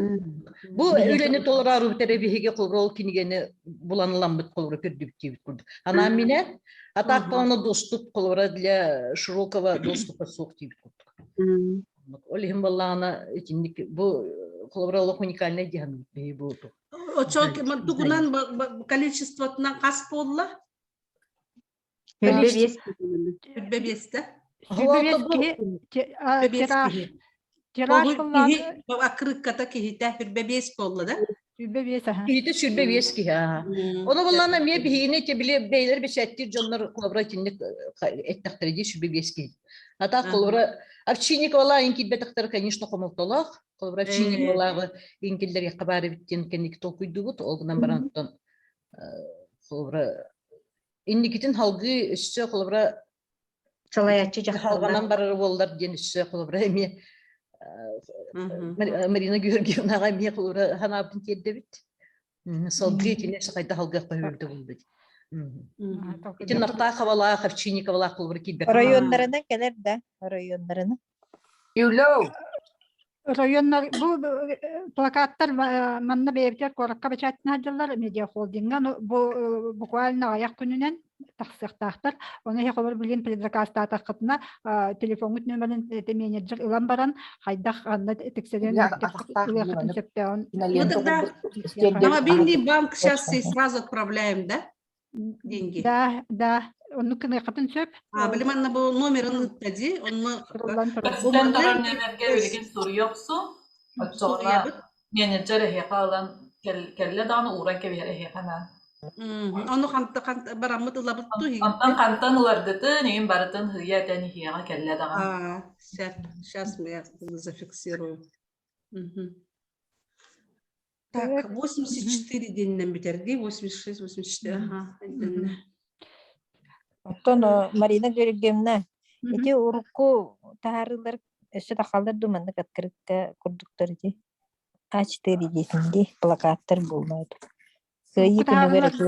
Speaker 3: Бу үлэни толороору бүтэрэ биһиги холобура ол кинигэни булан ыламмыт холобура көрдүбүт диэбит курдук. Анаан минэ, а так полно доступ холобура для широкого доступа суох диэбит курдук. Ол иһин буоллаҕына итинник бу холобура олох уникальный диэн биһи бу
Speaker 2: Очо тугунан количествотынан хас буолла?
Speaker 4: Хүрбэ биэс
Speaker 2: Хүрбэ биэстэ.
Speaker 1: Хүрбэ биэс киһи тираж тираж
Speaker 2: Киһи аккырыыкката киһитэ хүрбэ биэс буолла да?
Speaker 1: Сүрбэ биэс аха.
Speaker 3: Киһитэ сүрбэ биэс киһи аха. Ону буллаана эмиэ биһигини ити били бэйлэр бэчээттиир дьоннор холобура итинник эттэхтэрэ дии сүрбэ биэс киһи. А так холобура Овчинниковалаа ин киирбэтэхтэрэ конечно хомолтолоох. Холобура Овчинниковалааҕы ин киллэриэххэ баар эбит диэн кэнники толкуйдуубут. Ол гынан баран оттон холобура Инникитин салгыы өссө холобура
Speaker 4: Салайааччы дьахталлар.
Speaker 3: Халҕанан барар буоллар диэн өссө холобура эмиэ Марина Георгиевнаҕа эмиэ холобура санаабытын тиэрдэбит. Салгыы итини өссө хайдах алгыахха үөрдэ булбут. Ити Нартааховалаах, Овчинниковалаах холобура киирбэт.
Speaker 6: Оройуоннарынан кэлэр да, оройуоннарынан.
Speaker 5: Юлю!
Speaker 1: Районнар бу плакаттар манна бэйэбитигэр куоракка бэчээттэнэ сылдьаллар медиахолдиҥҥа бу буквально аҕыйах күнүнэн тахсыахтаахтар. Ону эһи холобур билигин предзакаастаатаххытына телефоҥҥут нүөмэрин менеджер ылан баран хайдах ханна тиксэрин ылыаххытын сөптөөҕүн.
Speaker 2: Мы тогда на мобильный банк сейчас и сразу отправляем, да? Деньги.
Speaker 1: Да, да. Оннук гыныаххытын сөп.
Speaker 2: А, били манна бу номерын ыытта дии. Онно
Speaker 7: Көстөн турар нүөмэргэ билигин суруйа охсуу. Оччоҕуна менеджер эһиэхэ ылан кэллэ даҕаны ууран кэбиһэр эһиэхэ анаан.
Speaker 2: Ону ханта ханта бараммыт ылабыт ту
Speaker 7: Онтон хантан ыларгытын, иһин барытын һыйа этэн иһиэҕэ кэллэ даҕаны.
Speaker 2: А, сейчас я зафиксирую. Так, 84 диэнинэн бүтэрдии, 86, 84, аха, итиннэ.
Speaker 6: Оттон Марина Георгиевна, ити урукку таһаарыылар өссө тахаллар дуу маннык открытка курдуктар ити А4 диэтин дии, плакаттар буолла. Кыайыы күнүгэр ити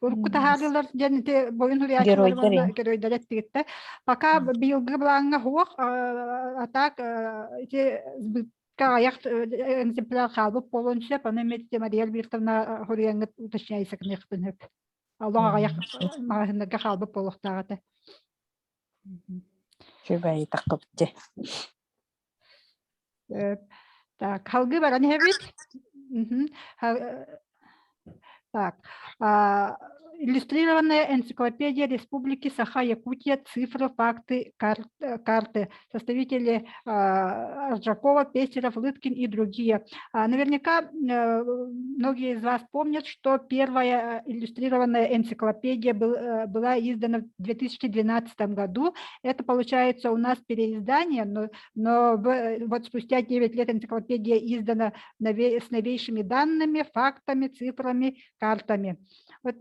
Speaker 1: Урукку таһаарыылар диэн ити бойун суруйааччылар уонна геройдар эттигиттэ. Пока быйылгы былааҥҥа суох, а так ити аҕыйах экземпляр хаалбыт буолуон сөп, ону эмиэ Мария Альбертовна суруйаҥҥыт уточняйса гыныахпын сөп. Олох аҕыйах маҕаһыыннарга хаалбыт буолуохтаах этэ.
Speaker 6: Үчүгэй таххыбыт дьэ.
Speaker 1: Так, халгыы баран иһэбит. Так, Иллюстрированная энциклопедия Республики Саха-Якутия, цифры, факты, карты. Составители Аржакова, Пестеров, Лыткин и другие. Наверняка многие из вас помнят, что первая иллюстрированная энциклопедия была издана в 2012 году. Это получается у нас переиздание, но вот спустя 9 лет энциклопедия издана с новейшими данными, фактами, цифрами, картами. Вот,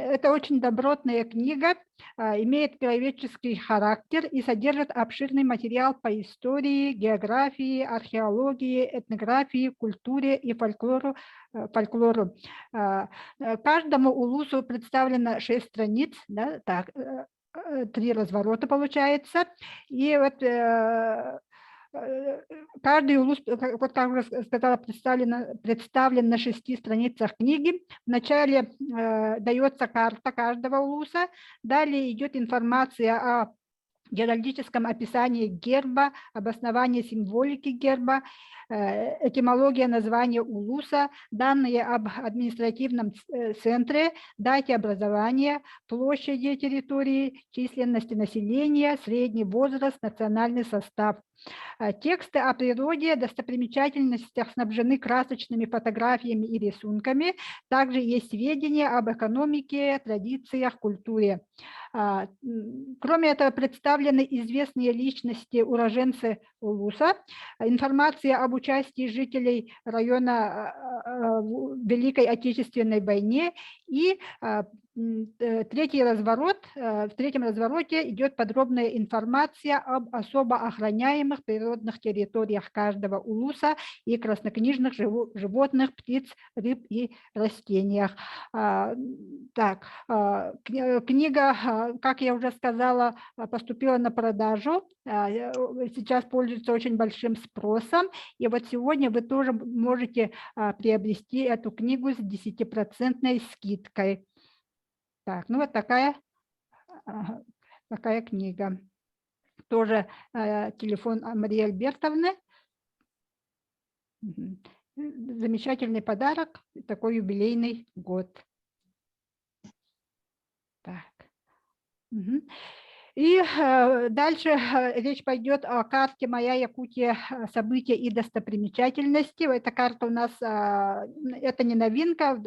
Speaker 1: это очень добротная книга, имеет краеведческий характер и содержит обширный материал по истории, географии, археологии, этнографии, культуре и фольклору. фольклору. Каждому улусу представлено 6 страниц, да, так, три разворота получается. И вот каждый улус, вот как уже сказала, представлен на шести страницах книги. Вначале дается карта каждого улуса, далее идет информация о геральдическом описании герба, обосновании символики герба, этимология названия улуса, данные об административном центре, дате образования, площади территории, численности населения, средний возраст, национальный состав. Тексты о природе, достопримечательностях снабжены красочными фотографиями и рисунками. Также есть сведения об экономике, традициях, культуре. Кроме этого, представлены известные личности уроженцы Улуса, информация об участии жителей района в Великой Отечественной войне и третий разворот, в третьем развороте идет подробная информация об особо охраняемых природных территориях каждого улуса и краснокнижных животных, птиц, рыб и растениях. Так, книга, как я уже сказала, поступила на продажу, сейчас пользуется очень большим спросом. И вот сегодня вы тоже можете приобрести эту книгу с 10% скидкой. Так, ну вот такая книга. Тоже телефон Марии Альбертовны. Замечательный подарок, такой юбилейный год. Так. Мгм. И дальше речь пойдет о карте «Моя Якутия. События и достопримечательности». Эта карта у нас, это не новинка,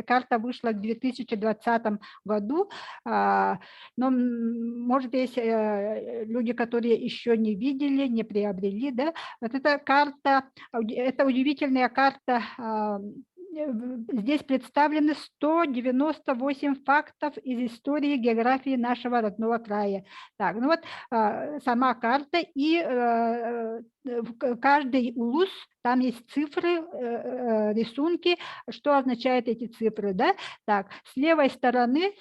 Speaker 1: карта вышла в 2020 году, но, может, есть люди, которые еще не видели, не приобрели. Да? Вот эта карта, это удивительная карта, здесь представлены 198 фактов из истории географии нашего родного края. Так, ну вот сама карта и каждый улус, там есть цифры, рисунки, что означают эти цифры, да? Так, с левой стороны,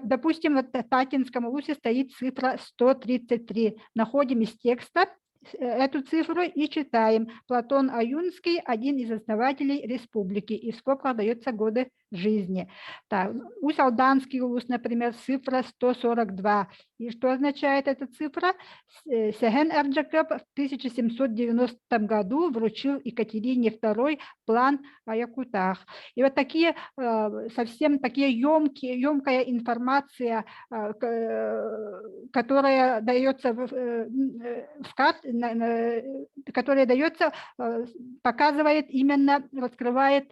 Speaker 1: допустим, вот в Татинском улусе стоит цифра 133. Находим из текста эту цифру и читаем. Платон Ойунский, один из основателей республики. И в скобках даются годы рождения. жизни. Так, Усть-Алданский улус, например, цифра 142. И что означает эта цифра? Сэхэн Арджаков в 1790 году вручил Екатерине II план о Якутах. И вот такие совсем такие емкие, емкая информация, которая дается в, в карт, которая дается, показывает именно, раскрывает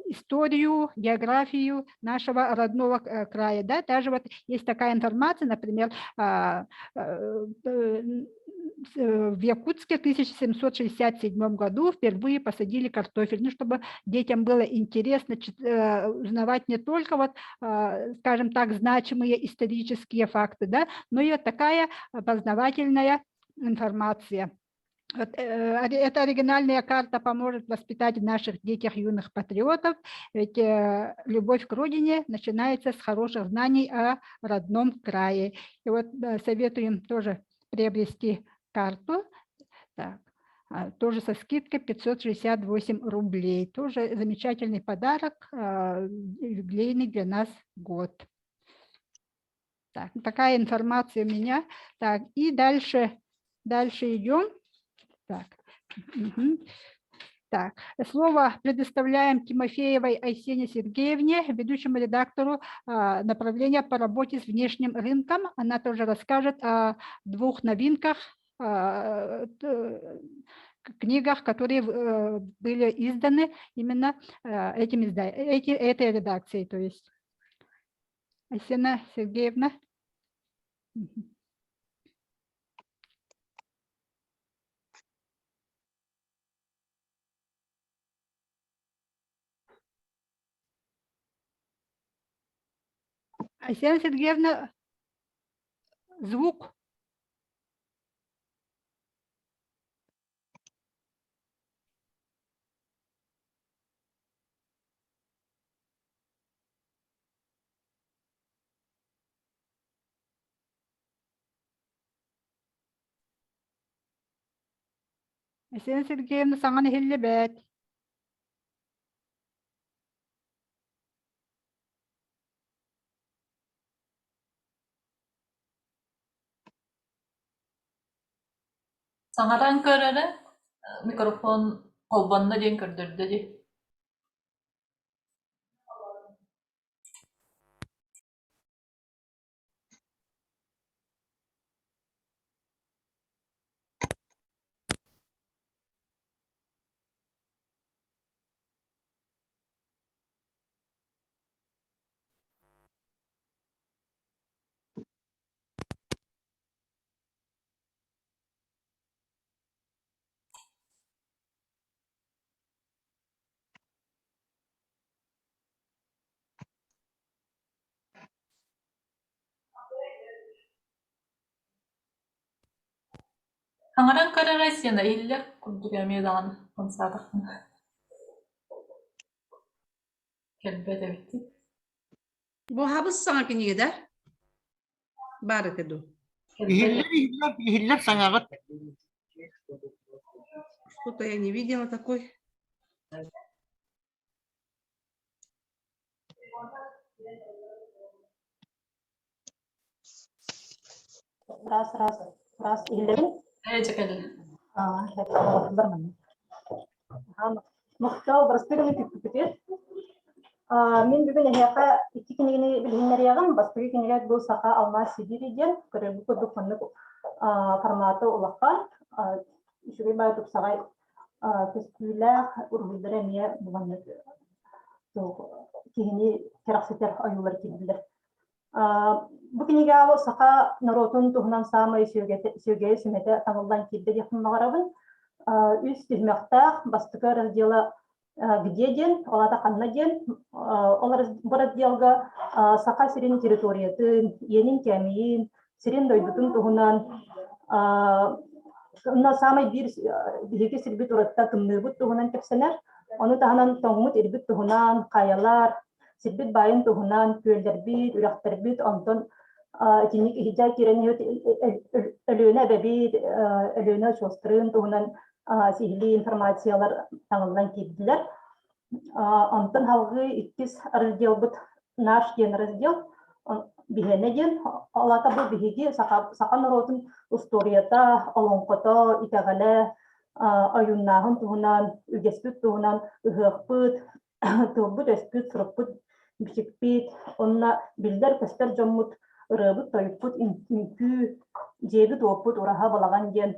Speaker 1: историю, географию нашего родного края. Да? Даже вот есть такая информация, например, в Якутске в 1767 году впервые посадили картофель, ну, чтобы детям было интересно узнавать не только, вот, скажем так, значимые исторические факты, да, но и вот такая познавательная информация. Вот, эта оригинальная карта поможет воспитать в наших детях юных патриотов, ведь любовь к родине начинается с хороших знаний о родном крае. И вот советуем тоже приобрести карту. Так, тоже со скидкой 568 рублей. Тоже замечательный подарок, юбилейный для нас год. Так, такая информация у меня. Так, и дальше, дальше идем. Так, угу. Так, слово предоставляем Тимофеевой Айсене Сергеевне, ведущему редактору направления по работе с внешним рынком. Она тоже расскажет о двух новинках, книгах, которые были изданы именно этим этой редакцией. То есть Айсена Сергеевна. Айсена Сергеевна, звук. Айсена Сергеевна саҥаҥ иһиллибэт.
Speaker 7: Саҥаран көр эрэ, микрофон холбонно диэн көрдөрдө дии. Саҥаран көр эрэ сиэнэ иһиллэр курдук эмиэ даҕаны хамсаатахпына Кэлбэт эбит
Speaker 2: Бу хабыс саҥа кинигэ да? Баар этэ дуу?
Speaker 8: Иһиллэр, иһиллэр, иһиллэр саҥаҕыт.
Speaker 2: Что-то я не видела такой.
Speaker 9: Раз, раз, раз, иһиллэбин?
Speaker 7: Ээ, дьэ кэллэ.
Speaker 9: Махтал, бастакы күппүтүт. Мин бүгүн эһиэхэ икки кинигэни билиһиннэриэҕим. Бастакы кинигэ бу Саха алмаас Сибири диэн көрөргүт курдук маннык формата улахан, үчүгэй баай тупсаҕай көстүүлээх уруһуйдара эмиэ бу маннык киһини кэрэхсэтэр ойуулар киирдилэр. Бу кинигэҕэ саха норуотун туһунан саамай сүөгэйэ сүмэтэ таҥыллан киирдэ диэхпин баҕарабын. Үс түһүмэхтээх бастакы раздела где диэн, ол аата ханна диэн, ол бу разделга Саха сирин территориятын, иэнин кээмэйин, сирин дойдутун туһунан онно саамай биир биһиги сирбит уратта тымныыбыт туһунан кэпсэнэр. Ону таһынан тоҥмут ирбит туһунан, хайалар, сирбит баайын туһунан, күөллэрбит, үрэхтэрбит, онтон итинник иһирдьэ киирэн Өлүөнэ эбэбит, Өлүөнэ очуостарын туһунан сиһилии информациялар таҥыллан киирдилэр. Онтон салгыы иккис разделбыт наш диэн раздел биһиэнэ диэн ол аата бу биһиги саха, саха норуотун устуоруйата, олоҥхото, итэҕэлэ, ойууннааһын туһунан, үгэспит туһунан ыһыахпыт, тылбыт-өспүт, сурукпут, бичикпит, онно биллэр-көстөр дьоммут ырыабыт-тойукпут, үҥкүү, дьиэбит-уоппут, ураһа, балаҕан диэн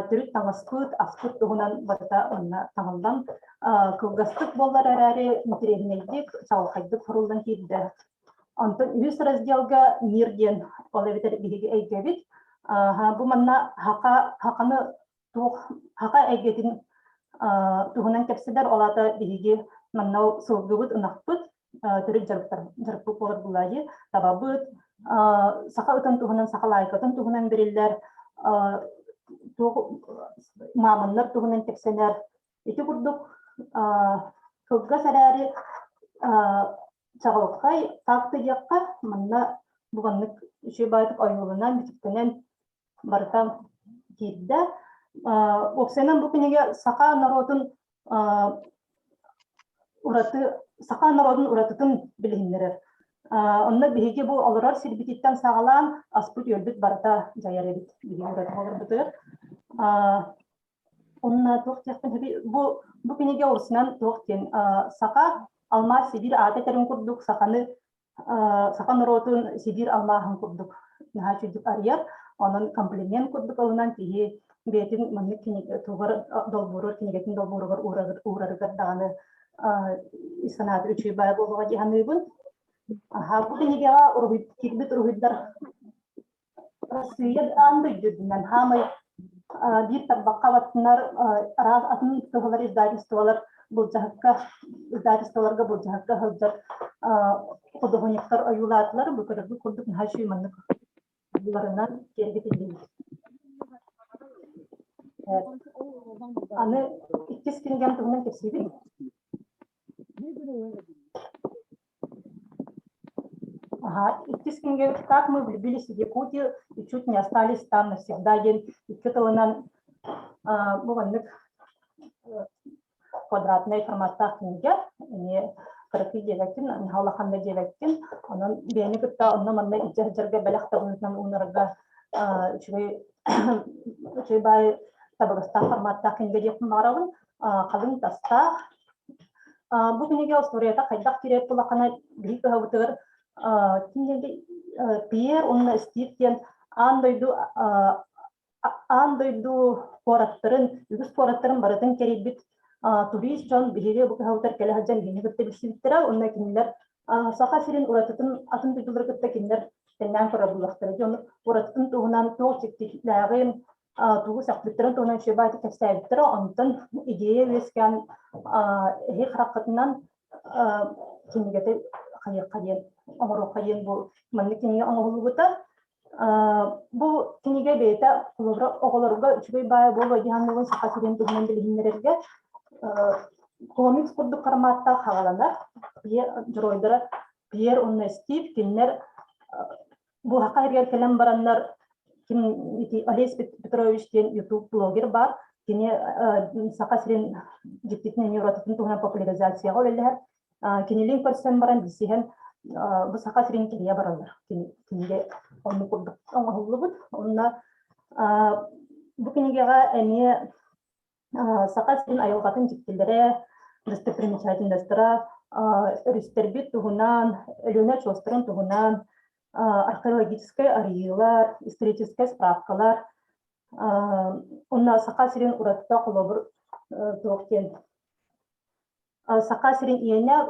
Speaker 9: төрүт таҥаспыт, аспыт туһунан барыта онно таҥыллан кылгастык буоллар эрээри интэриэһинэйдик, чаҕылхайдык суруллан киирдэ. Онтон үһүс разделга мир диэн, ол эбэтэр биһиги эйгэбит. Бу манна хака, хаканы туох хака эйгэтин туһунан кэпсэтэр, ол аата биһиги манна сылгыбыт, ынахпыт төрүт дьарыктар дьарыкпыт буолар булаайы табабыт саха ытын туһунан саха лаайкатын туһунан бэриллэр туох мааманнар туһунан кэпсэнэр ити курдук кылгас эрээри чаҕылхай факты диэххэ манна бу маннык үчүгэй баайдык ойууланан бичиктэнэн барыта киирдэ уопсайынан бу кинигэ саха норуотун ураты саха норуотун уратытын билиһиннэрэр. Онно биһиги бу олорор сирбититтэн саҕалаан аспыт-үөлбүт барыта дьайар эбит биһиги ураты олорбутугар. Онно туох диэхпин бу бу кинигэ олусунан туох диэн саха алмаас Сибиир аата этэрин курдук саханы саха норуотун Сибиир алмааһын курдук наһаа үчүгдүк арыйар. Онон комплимент курдук ылынан киһи бэйэтин маннык тугар долбуурур кинигэтин долбууругар уурарыгар даҕаны санаата үчүгэй баай буолуоҕа дии саныыбын. Аха, бу кинигэҕэ уруһуй киирбит уруһуйдар Арассыыйа аан дойду үрдүнэн хаамай биир тарбахха баттынар араас атын кыһалар издательстволар былдьаһыкка издательстволарга былдьаһыкка сылдьар худуоһунньуктар ойуулаатылар. Бу көрөргүт курдук наһаа үчүгэй маннык буларынан киэргэтиллибит. Аны иккис кинигэм туһунан кэпсиибин. Ага, иккис кинигэбит «Как мы влюбились в Якутию и чуть не остались там навсегда» диэн икки тылынан бу маннык квадратнай форматтаах кинигэ. Эмиэ кыракый диэбэккин, наһаа улахан да диэбэккин. Онон бэйэни кытта онно-манна илдьэ сылдьарга бэлэх да быһыытынан уунарга үчүгэй үчүгэй баай табыгастаах форматтаах кинигэ диэхпин баҕарабын. Халыҥ тастаах, Бу кинигэ остуоруйата хайдах киирэр буоллаххына, биһиги кыһабытыгар Пьер уонна Стив диэн аан дойду аан дойду куораттарын, үгүс куораттарын барытын кэрийбит турист дьон биһиги бу кыһабытыгар кэлэ сылдьан биһигини кытта билсибиттэрэ уонна кинилэр Саха сирин уратытын атын дойдулары кытта кинилэр тэҥнээн көрөр буоллахтара. Дьон уратытын туһунан туох дьиктилээҕин, тугу сөхпүттэрин туһунан үчүгэй баайдык кэпсээбиттэрэ. Онтон идея үөскээн эһи хараххытынан кинигэтэ хайыахха диэн оҥоруохха диэн бу маннык кинигэ оҥоһуллубута. Бу кинигэ бэйэтэ холобура оҕолорго үчүгэй баай буолуо дии саныыбын Саха сирин туһунан билиһиннэрэргэ комикс курдук форматтаах хаҕаланар. Дьоруойдара Пьер уонна Стив кинилэр Бу саха сиригэр кэлэн бараннар ким ити Олесь Петрович диэн YouTube блогер баар. Кини Саха сирин дьиктитин эмиэ уратытын туһунан популяризацияҕа үлэлэһэр. Кинилиин көрсөн баран билсиһэн бу Саха сирин кэрийэ бараллар. Кинигэ оннук курдук оҥоһуллубут. Онно бу кинигэҕэ эмиэ Саха сирин айылҕатын дьиктилэрэ, достопримечательностара, өрүстэрбит туһунан, Өлүөнэ очуостарын туһунан археологическай арыйыылар, историческай справкалар, уонна Саха сирин уратыта холобур туох диэн Саха сирин иэнэ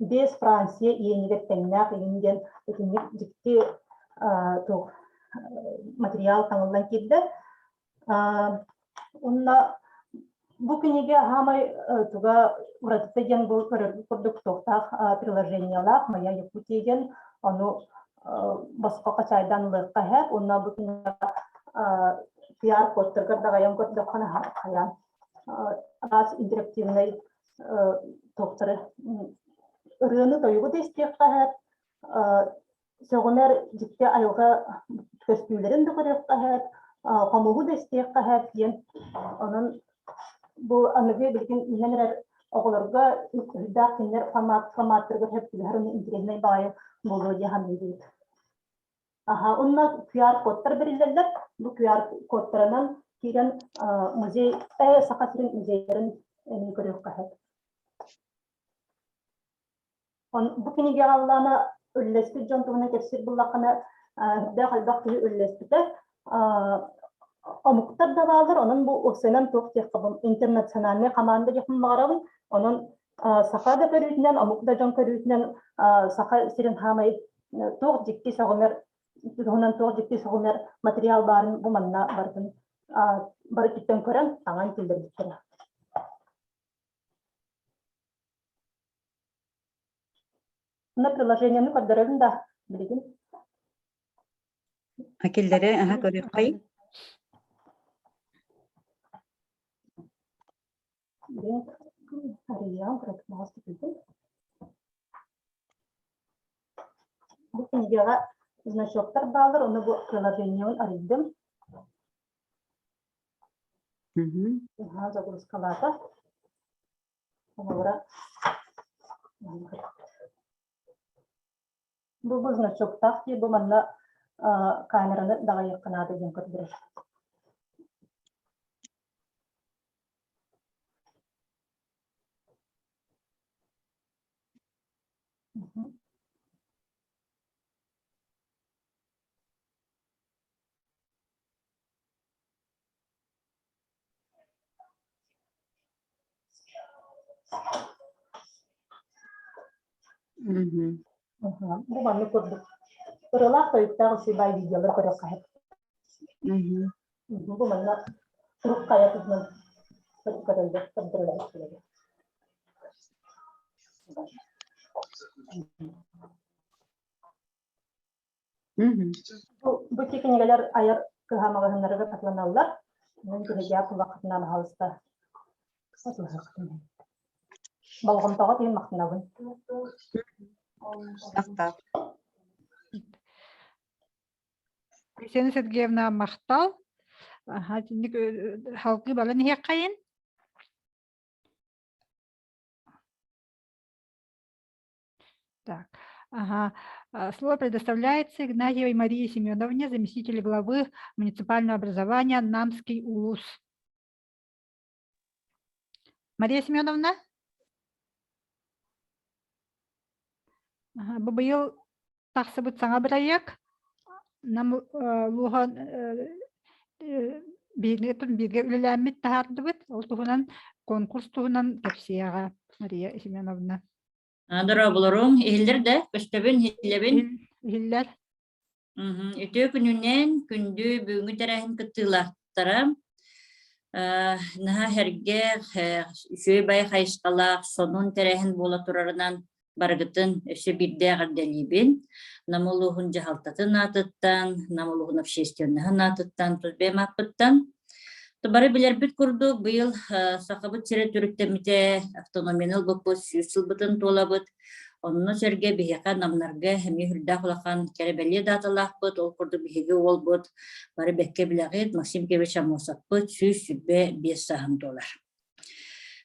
Speaker 9: биэс Франция иэнигэр тэҥнээх иһин диэн итинник дьикти туох материал таҥыллан киирдэ. Онно бу кинигэ хаамай туга уратыта диэн бу көрөргүт курдук туохтаах приложениелаах «Моя Якутия» диэн ону босхо хачайдаан ылыахха сөп. Онно бу кинигэ QR-кодтаргар даҕайан көрдөххүнэ хайаан араас интерактивнай туохтары ырыаны-тойугу да истиэххэ сөп. Сөҕүмэр дьикти айылҕа көстүүлэрин да көрүөххэ сөп, хомуһу да истиэххэ сөп диэн. Онон бу аныгы билигин үүнэн эрэр оҕолорго үрдээх кинилэр формат форматтарыгар сөп түбэһэр уонна интэриэһинэй баҕайы буолуо дии саныыбыт. Аха, уонна QR-кодтар бэриллэллэр. Бу QR-кодтарынан киирэн музей, Саха сирин музейдарын эмиэ көрүөххэ сөп. Бу кинигэҕэ Аллаана үллэспит дьон туһунан кэпсиир буллаххына, үрдээх элбэх киһи үллэспитэ. Омуктар да бааллар, онон бу уопсайынан туох диэххэ интернациональнай хамаанда диэхпин баҕарабын. Онон саха да көрүүтүнэн, омук да дьон көрүүтүнэн саха сирин хаамай туох дьикти сөҕүмэр туһунан туох дьикти сөҕүмэр материал баарын бу манна барытын бары өттүттэн көрөн таҥан киллэрбиттэрэ. Мына приложениены көрдөрөбүн да билигин.
Speaker 4: Киллэри аха көрүөххэй.
Speaker 9: Арыйаан кыратымаҕас түпүтүн. Бу кинигэҕэ значоктар бааллар, ону бу приложениебын арыйдым. Загрузкалаата. Холобура, бу бу значоктаах дии, бу манна камераны даҕайыахха наада диэн көрдөрөр. Бу маннык курдук ырыалаах тойуктаах үчүгэй видеолар көрүөххэ сөп. Бу манна сурук хайа туһунан көрөллөр, көрдөрөллөр. Бу бу кинигэлэр айар кыһа маҕаһыыннарыгар атыланаллар. Онон биһиги тулаххытынан аһалыста Болҕомтоҕо тиһин махтанабын.
Speaker 4: Махтал.
Speaker 1: Татьяна Сергеевна махтал. Аха, итинник халгыы балан иһиэххэйин. Так, ага. Слово предоставляется Игнатьевой Марии Семеновне, заместителю главы муниципального образования Намский улус. Мария Семеновна? Ага, бу быйыл тахсыбыт саҥа бырайыак Нам улууһа бииргэ үлэлээммит таһаардыбыт. Ол туһунан конкурс туһунан кэпсиэҕэ Мария Семеновна.
Speaker 10: Дорооболоруҥ, иһиллэр да, көстөбүн, иһиллэбин.
Speaker 1: Иһиллэр.
Speaker 10: Үтүө күнүнэн, күндү бүгүҥҥү тэрээһин кыттыылаахтара. Наһаа сэргэх, үчүгэй бай хайысхалаах сонун тэрээһин буола турарынан барыгытын өссө биирдэ эҕэрдэлиибин. Нам улууһун дьаһалтатын аатыттан, Нам улууһун общественноһын аатыттан, тус бэйэм ааппыттан Бары билэрбит курдук, быйыл Сахабыт сирэ төрүттэммитэ, автономияны ылбыппыт 100 сылбытын туолабыт. Онно сэргэ биһиэхэ Намнарга эмиэ үрдээх улахан кэрэ-бэлиэ дааталаахпыт. Ол курдук биһиги уолбут бары бэккэ билэҕит, Максим Кирович Аммосовпыт 125 сааһын туолар.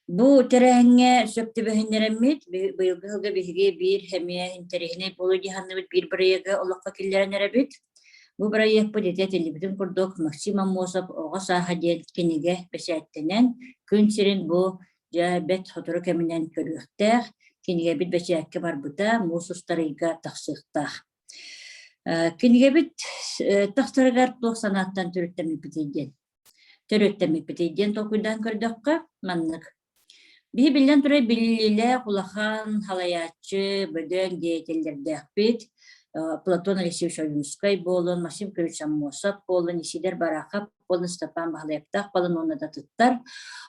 Speaker 10: Бу тэрээһиҥҥэ сөп түбэһиннэрэммит, быйылгы сылга биһиги биир эмиэ интэриэһинэй буолуо дии саныыбыт биир бырайыагы олоххо киллэрэн эрэбит. Бу бырайыакпыт ити этиллибитин курдук Максим Аммосов «Оҕо сааһа» диэн кинигэ бэчээттэнэн, күн сирин бу дьэ бэрт сотору кэминэн көрүөхтээх, кинигэбит бэчээккэ барбыта муус устар ыйга тахсыахтаах. Кинигэбит тахсарыгар туох санааттан төрүттэммиппитий диэн төрүөттэммиппитий диэн толкуйдаан көрдөххө, маннык. Биһи биллэн турар биллиилээх улахан халайааччы, бөдөҥ деятеллэрдээхпит. Платон Алексеевич Ойуунускай буолун, Максим Кирович Аммосов буолун, Исидор Барахов буолун, Степан Баһылайаптаах буолун уонна да атыттар.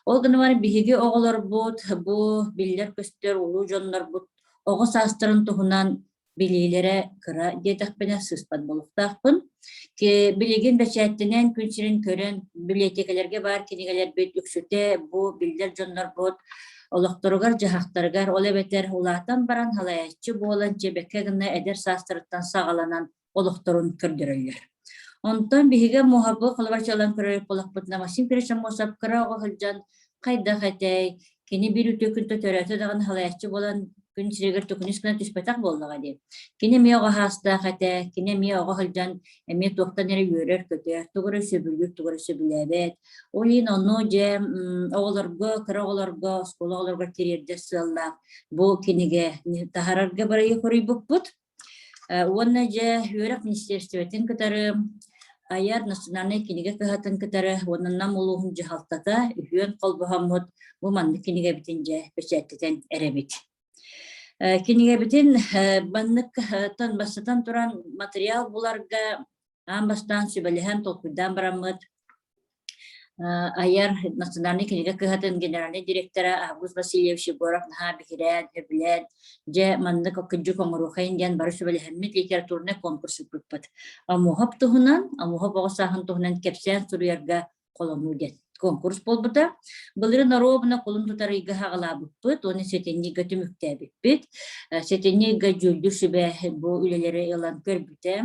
Speaker 10: Ол гынан баран биһиги оҕолорбут, бу биллэр-көстөр улуу дьоннорбут оҕо саастарын туһунан билиилэрэ кыра диэтэхпинэ сыыспат буолуохтаахпын. Билигин бэчээттэнэн күн сирин көрөн библиотекаларга баар кинигэлэрбит үксүтэ бу биллэр дьоннорбут олохторугар-дьаһахтарыгар, ол эбэтэр улаатан баран халайааччы буолан дьэбэккэ гына эдэр саастарыттан саҕаланан олохторун көрдөрөллөр. Онтон биһиги муоһабы холобурчалан көрөр буоллахпытына Максим Кирович Аммосов кыра оҕо сылдьан хайдах этэй, Кини биир үтүө күн төрөөтө даҕаны салайааччы буолан күн сиригэр төкүнүс гына түспэтэх буоллаҕа дии. Кини эмиэ оҕо саастаах этэ, кини эмиэ оҕо сылдьан эмиэ туохтан эрэ үөрэр-көтөр, тугу эрэ сөбүлүүр, тугу эрэ сөбүлээбэт. Ол иһин ону дьэ оҕолорго, кыра оҕолорго, оскуола оҕолоругар тириэрдэр сыаллаах бу кинигэ таһарарга барайы хоруйбуппут. Уонна дьэ үөрэх министиэристибэтин кытары айар национальнай кинигэ кыһатын кытары уонна Нам улууһун дьаһалтата үһүөн холбоһоммут бу маннык кинигэбитин дьэ бэчээттэтэн эрэбит. Кинигэбитин манныктан бастатан туран материал буларга аан бастаан сүбэлэһэн толкуйдаан бараммыт айар национальнай кинигэ кыһатын генеральнай директора Август Васильевич Егоров наһаа биһирээн, сөбүлээн, дьэ маннык кырдьык оҥоруохайын диэн бары сүбэлэһэммит литературнай конкурс ыыппыппыт. Омуоһап туһунан, Омуоһап оҕо сааһын туһунан кэпсээн суруйарга холонуу диэн конкурс буолбута. Былырыын оруобуна кулун тутар ыйга саҕалаабыппыт уонна сэтинньи ыйга түмүктээбиппит. Сэтинньи ыйга дьүүллүүр сүбэ бу үлэлэри ылан көрбүтэ,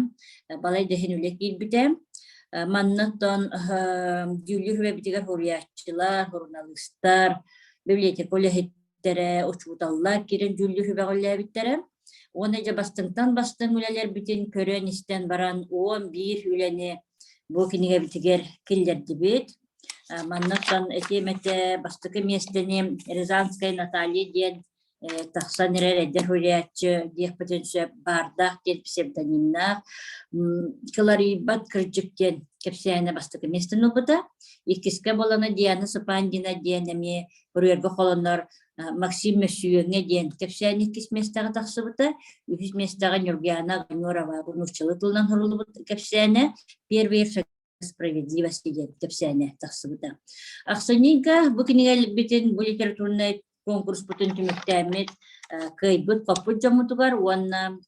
Speaker 10: балай да иһин үлэ киирбитэ. Манна оттон дьүүллүүр сүбэбитигэр суруйааччылар, суруналыыстар, библиотека үлэһиттэрэ, учууталлар киирэн дьүүллүүр сүбэҕэ үлэлээбиттэрэ. Уонна дьэ бастыҥтан бастыҥ үлэлэрбитин көрөн-истэн баран 11 үлэни бу кинигэбитигэр киллэрдибит. Манна оттон этиэм этэ бастакы миэстэни Рязанская Наталья диэн тахсан эрэр эдэр суруйааччы диэхпитин сөп баардаах диэн псевдонимнаах Кыларыйбат кырдьык диэн кэпсээнэ бастакы миэстэни ылбыта. Иккискэ буолана Диана Сапандина диэн эмиэ Курьерга холонор Максим Мөссүйүөҥҥэ диэн кэпсээн иккис миэстэҕэ тахсыбыта. Үһүс миэстэҕэ Нюргиана Огонерова нууччалыы тылынан суруллубут кэпсээнэ «Первые шаги справедливости» диэн кэпсээнэ тахсыбыта. Ахсынньыга бу кинигэлэрбитин бу литературнай конкурспутун түмүктээммит кыайбыт хоппут дьоммутугар уонна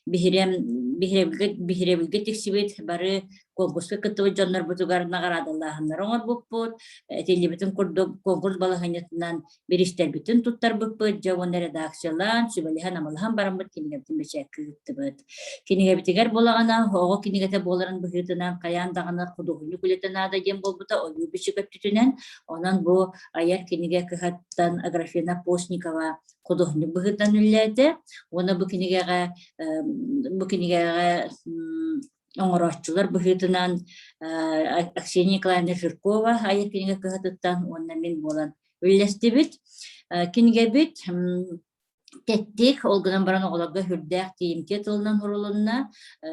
Speaker 10: биһирэм биһирэбилгэ биһирэбилгэ тиксибит бары конкурска кыттыбыт дьоннорбутугар наҕараадалааһыннары оҥорбуппут. Этиллибитин курдук конкурс балаһыанньатынан бириистэрбитин туттарбыппыт, дьэ уонна редакциялаан, сүбэлэһэн-амалаһан бараммыт кинигэбитин бэчээккэ ыыттыбыт. Кинигэбитигэр буолаҕына, оҕо кинигэтэ буоларын быһыытынан хайаан даҕаны худуоһунньук үлэтэ наада диэн буолбута ойуу бичик өттүтүнэн. Онон бу айар кинигэ кыһаттан Аграфена Постникова худуоһунньук быһыытынан үлэлээтэ. Уонна бу кинигэҕэ бу кинигэҕэ оҥорооччулар быһыытынан Аксения Николаевна Жиркова айар кинигэ кыһатыттан уонна мин буолан үллэстибит. Кинигэбит тэттик, ол гынан баран оҕолорго сүрдээх тиийимтиэ тылынан сурулунна.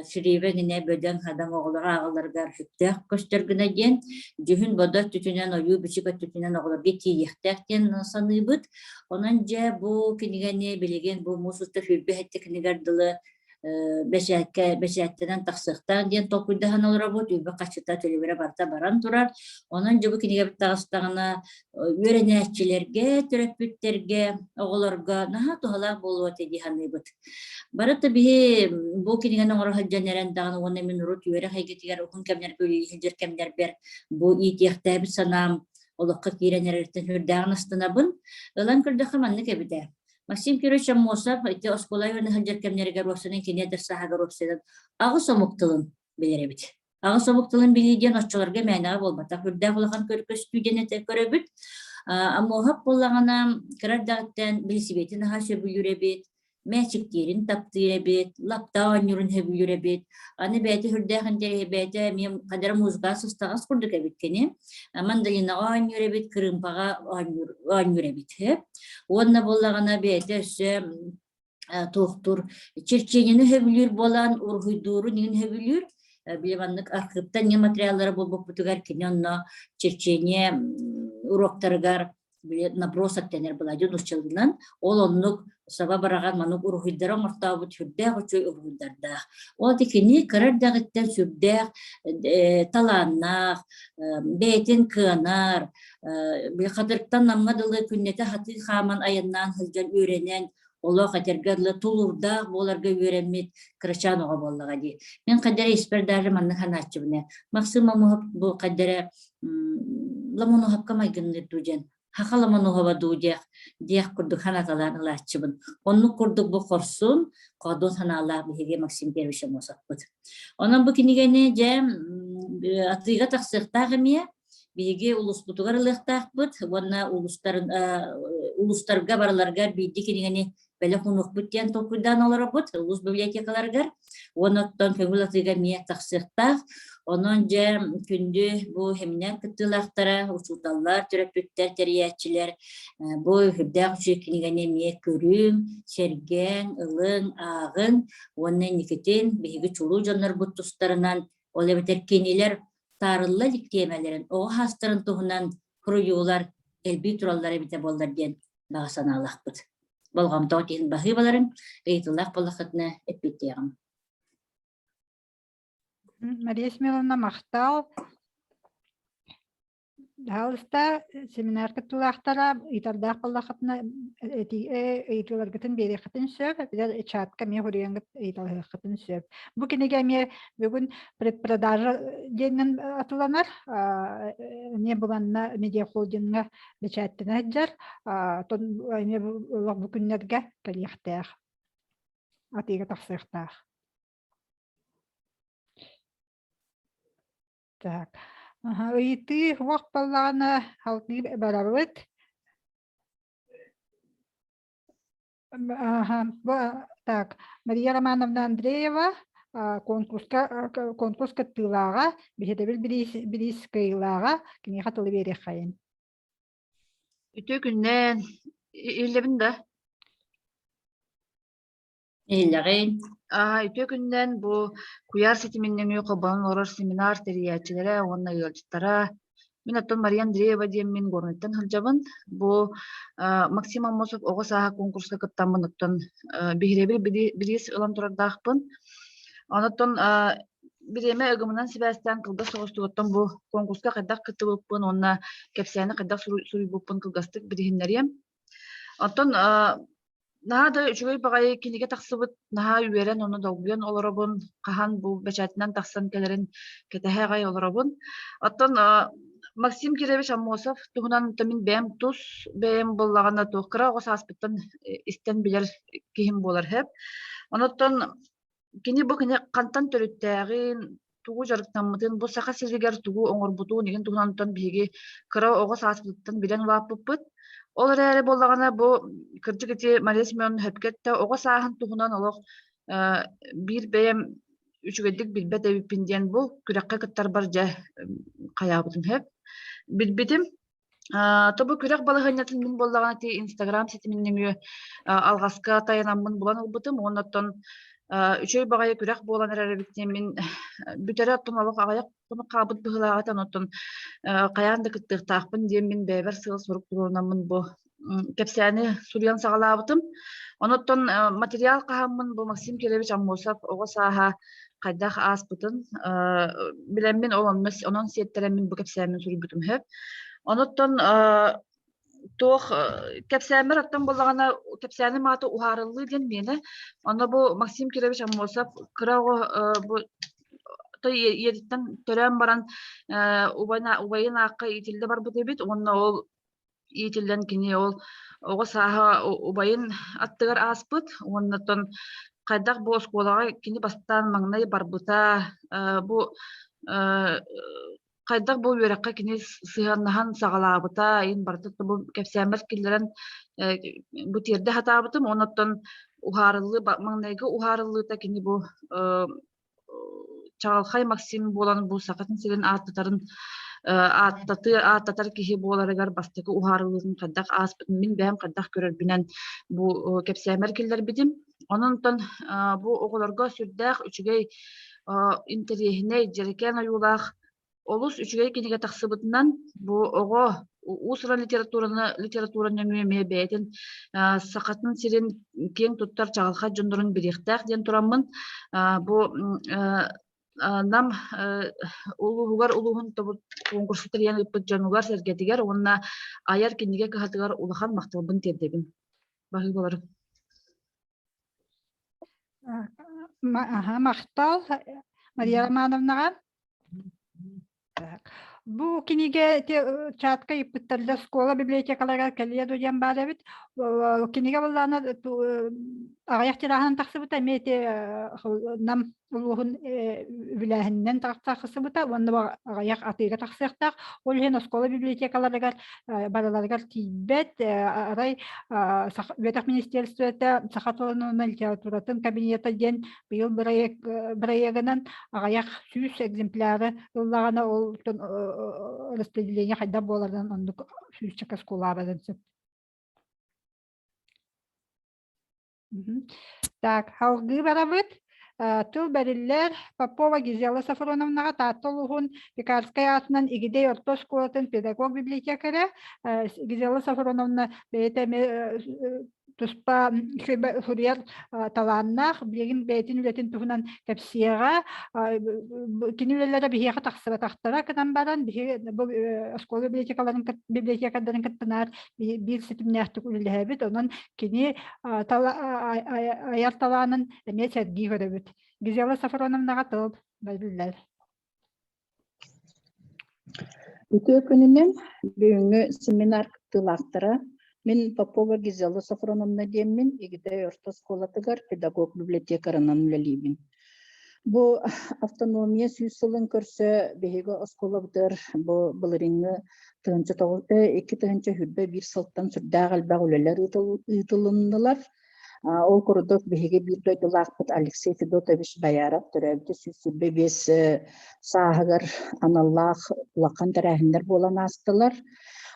Speaker 10: Шрибэ гинэ бөдөҥ-хадаҥ оҕолор ааҕалларыгар сөптөөх көстөр гына диэн, дьүһүн-бодо өттүтүнэн, ойуу-бичик өттүтүнэн оҕолорго тиийиэхтээх диэн саныыбыт. Онон дьэ бу кинигэни билигин бу муус устар 27 кинигэр дылы бэчээккэ бэчээттэнэн тахсыахтаах диэн толкуйдаһан олоробут үбэ харчыта төлөбүрэ барыта баран турар онон дьэ бу кинигэбит таҕыстаҕына үөрэнээччилэргэ төрөппүттэргэ оҕолорго наһаа туһалаах буолуо этэ дии саныыбыт барыта биһи бу кинигэни оҥоро сылдьан эрэн даҕаны уонна мин урут үөрэх эйгэтигэр уһун кэмнэргэ үлэлии сылдьар кэмнэрбэр бу иитиэхтээбит санаам олоххо киирэн эрэриттэн сүрдээҕин астынабын ылан көрдөххө маннык эбит ээ Максим Кирович Аммосов ити оскуола үөрэнэ сылдьар кэмнэригэр уопсайынан кини эдэр сааһыгар уопсайынан аҕыс омук тылын билэр эбит. Аҕыс омук тылын билии диэн оччолорго мээнэҕэ буолбатах, үрдээх улахан көстүү диэн этэ көрөбүт. Аммосов буоллаҕына кыра эрдэҕиттэн билисибиэтин наһаа сөбүлүүр эбит, мээчиктиирин таптыыр эбит, лапта оонньуурун сөбүлүүр эбит. Аны бэйэтэ сүрдээх интэриэһи бэйэтэ эмиэ хадара музыка сыстаҕас курдук эбит кини. Мандолинаҕа оонньуур эбит, кырыымпаҕа оонньуур, оонньуур эбит. Уонна буоллаҕына бэйэтэ өссө туохтуур черчениени сөбүлүүр буолан уруһуйдуурун иҥин сөбүлүүр. Били маннык архыыптан не материаллара буолбуппутугар кини онно черчение уроктарыгар били набросок дэнэр быладьы нууччалыынан ол оннук саба быраҕан маннык уруһуйдары оҥортообут сүрдээх үчүгэй уруһуйдардаах. Ол кини кыра эрдэҕиттэн сүрдээх талааннаах, бэйэтин кыанар, Хатырыктан Намҥа дылы күннэтэ сатыы хааман айаннаан сылдьан үөрэнэн, олох этэргэ дылы тулуурдаах буоларга үөрэммит кырачаан оҕо буоллаҕа дии. Мин хайдара испэр даже маннык санааччыбын ээ. Максим Омуһап бу хайдара Ломонуһапка майгынныыр дуу диэн Хаха Ломонуһова дуу диэх диэх курдук санаталаан ылааччыбын. Оннук курдук бу хорсун, хоодуот санаалаах биһиги Максим Первич Амосовпут. Онон бу кинигэни дьэ атыыга тахсыахтаах эмиэ. Биһиги улууспутугар ылыахтаахпыт уонна улуустарга барыларыгар биирдии кинигэни бэлэх уунуохпут диэн толкуйдаан олоробут улуус библиотекаларыгар. Уонна оттон көҥүл атыыга эмиэ тахсыахтаах. Онон дьэ күндү бу семинар кыттыылаахтара, учууталлар, төрөппүттэр, тэрийээччилэр бу үрдээх үчүгэй кинигэни эмиэ көрүҥ, сэргээҥ, ылыҥ, ааҕыҥ уонна инникитин биһиги чулуу дьоннорбут тустарынан, ол эбэтэр кинилэр таарылла илик тиэмэлэрин, оҕо саастарын туһунан суруйуулар элбии тураллар эбитэ буоллар диэн баҕа санаалаахпыт. Болҕомтоҕут иһин баһыыбаларын, ыйытыылаах буоллаххытына эппиэттиэҕим.
Speaker 1: Мария Смиловна, махтал. Баһаалыста, семинар кыттыылаахтара ыйытардаах буоллаххытына ыйытыыларгытын биэриэххитин сөп, эбэтэр чатка эмиэ суруйаҥҥыт ыйыталаһыаххытын сөп. Бу кинигэ эмиэ бүгүн предпродажа диэнинэн атыланар, эмиэ бу манна медиахолдиҥҥа бэчээттэнэ сылдьар, эмиэ бу күннэргэ кэлиэхтээх, атыыга тахсыахтаах. Так. Аһа, ыйытыы уох буоллаҕына салгыы барабыт. Аха, бу так, Мария Романовна Андреева конкурска конкурс кыттыылааҕа, биһирэбил бириис бириис кыайыылааҕа, киниэхэ тылы биэриэххэйин.
Speaker 11: Үтүө күннээн, иһиллэбин да?
Speaker 10: Иһиллэҕин.
Speaker 11: Аа, үтүө күнүнэн бу куйаар ситимин нөҥүө холбонон олорор семинар тэрийээччилэрэ уонна ыалдьыттара. Мин оттон Мария Андреева диэммин Горнайтан сылдьабын. Бу Максим Аммосов оҕо сааһа конкурска кыттаммын оттон биһирэбил бириис ылан турардаахпын. Онон бириэмэ ыгымынан сибээстээн кылгас соҕустук оттон бу конкурска хайдах кыттыбыппын уонна кэпсээни хайдах суруйбуппун кылгастык билиһиннэриэм. Оттон Наһаа да үчүгэй баҕайы кинигэ тахсыбыт, наһаа үөрэн уонна долгуйан олоробун, хаһан бу бэчээтинэн тахсан кэлэрин кэтэһэ аҕай олоробун. Оттон Максим Кирович Аммосов туһунан мин бэйэм тус бэйэм буоллаҕына туох кыра оҕо сааспыттан истэн билэр киһим буолар сөп. Онуттан Кини бу кини хантан төрүттээҕин, тугу дьарыктаммытын, бу Саха сиригэр тугу оҥорбутун игин туһунан биһиги кыра оҕо сааспытыттан билэн улааппыппыт. Ол эрээри буоллаҕына бу кырдьык ити Мария Семеновна сөпкө эттэ, оҕо сааһын туһунан олох биир бэйэм үчүгэйдик билбэт эбиппин диэн бу күрэххэ кыттарбар дьэ хайаабытым сөп. Билбитим. То бу күрэх балаһыанньатын мин буоллаҕына ити Инстаграм ситимин нөҥүө алҕаска тайанаммын булан ылбытым уонна оттон үчүгэй баҕайы күрэх буолан эрэр эбит диэн мин бүтэрэ оттон олох аҕыйах хонук хаалбыт быһыылааҕа этэ оттон хайаан да кыттыахтаахпын диэн мин бэйэбэр сыал-сорук туруорунаммын бу кэпсээни суруйан саҕалаабытым. Онуттан материал хаһаммын бу Максим Кирович Аммосов оҕо сааһа хайдах ааспытын билэммин ол онно онон сиэттэрэммин бу кэпсээммин суруйбутум сөп. Онуттан туох кэпсээммэр оттон буоллаҕына кэпсээним аата уһаарыллыы диэн миэнэ. Онно бу Максим Кирович Аммосов кыра оҕо бу ийэтиттэн төрөөн баран убайын аахха иитиллэ барбыт эбит уонна ол иитиллэн кини ол оҕо сааһа убайын аттыгар ааспыт уонна оттон хайдах бу оскуолаҕа кини бастаан маҥнай барбыта бу хайдах бу үөрэххэ кини сыһыаннаһан саҕалаабыта иһин барыта бу кэпсээммэр киллэрэн бу тиэрдэ сатаабытым уонна оттон уһаарыллыы маҥнайгы уһаарыллыыта кини бу чаҕылхай Максим буолан бу Сахатын сирин ааттатарын ааттатыы ааттатар киһи буоларыгар бастакы уһаарыллыытын хайдах ааспытын мин бэйэм хайдах көрөрбүнэн бу кэпсээмэр киллэрбитим. Онон бу оҕолорго сүрдээх үчүгэй интэриэһинэй дьэрэкээн ойуулаах Олус үчүгэй кинигэ тахсыбытынан бу оҕо уус-уран литератураны литература нөҥүө эмиэ бэйэтин сахатын сирин киэҥ туттар чаҕылхай дьоннорун билиэхтээх диэн тураммын бу Нам улууһугар улууһун конкурсу тэрийэн ыыппыт дьонугар-сэргэтигэр уонна айар кинигэ кыһатыгар улахан махталбын тиэрдэбин. Баһыыбаларым.
Speaker 1: Аха, махтал Мария Романовнаҕа. Так. Бу кинигэ ити чатка ыыппыттарда школа библиотекаларыгар кэлиэ дуо диэн баар эбит. Кинигэ былаана Аҕыйах тираһынан тахсыбыта, эмиэ ити Нам улууһун үбүлээһининэн тахсыбыта уонна аҕыйах атыыга тахсыахтаах. Ол иһин оскуола библиотекаларыгар барыларыгар тиийбэт. Арай Үөрэх министерствота саха тылын уонна литературатын кабинета диэн быйыл бырайыагынан аҕыйах 100 экземпляры ыллаҕына ол распределение хайдах буоларынан оннук сүүсчэкэ оскуолаабатын сөп. Так, салгыы барабыт. Тыл бэриллэр Попова Гизела Сафроновнаҕа Таатта улууһун Пекарскай аатынан Игидэй орто оскуолатын педагог-библиотекаря Гизела Сафроновна бэйэтэ эмиэ туспа суруйар талааннаах, билигин бэйэтин үлэтин туһунан кэпсиэҕэ. Кини үлэлэрэ биһиэхэ тахсыбатахтара гынан баран, биһиги бу оскуола библиотекаларын библиотекардарын кытта наар биир ситимнээхтик үлэлэһэбит. Онон кини айар талаанын эмиэ сэргии көрөбүт. Гизела Сафроновнаҕа тыл бэриллэр.
Speaker 12: Үтүө күнүнэн бүгүҥҥү семинар кыттыылаахтара мин Попова Гизела Софроновна диэммин Игидэй орто оскуолатыгар педагог-библиотекарынан үлэлиибин. Бу автономия сүүс сылын көрсө биһиги оскуолабытыгар бу былырыыҥҥы 2021 сылтан сүрдээх элбэх үлэлэр ыытылыннылар. Ол курдук биһиги биир дойдулаахпыт Алексей Федотович Бояров төрөөбүтэ 125 сааһыгар аналлаах улахан тэрээһиннэр буолан аастылар.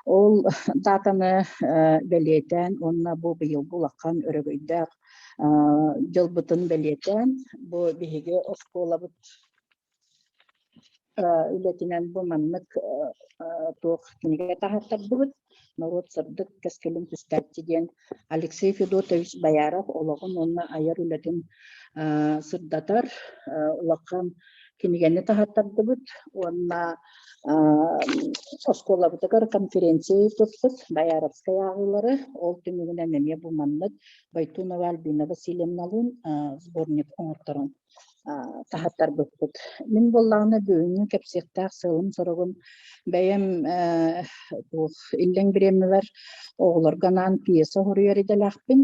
Speaker 12: Ол датаны бэлиэтээн уонна бу быйылгы улахан өрөгөйдөөх дьылбытын бэлиэтээн бу биһиги оскуолабыт үлэтинэн бу маннык туох кинигэ таһааттардыбыт норуот сырдык кэскилин түстээччи диэн Алексей Федотович Бояров олоҕун уонна айар үлэтин сырдатар улахан кинигэни таһааттардыбыт уонна оскуолабытыгар конференция ыыппыппыт Бояровскай ааҕыылары ол түмүгүнэн эмиэ бу маннык Бойтунова Альбина Васильевналыын сборник оҥорторон таһаттарбыппыт. Мин буоллаҕына бүгүҥҥү кэпсиэхтээх сыалым-соругум бэйэм туох иллэҥ бириэмэбэр оҕолорго анаан пьеса суруйар идэлээхпин.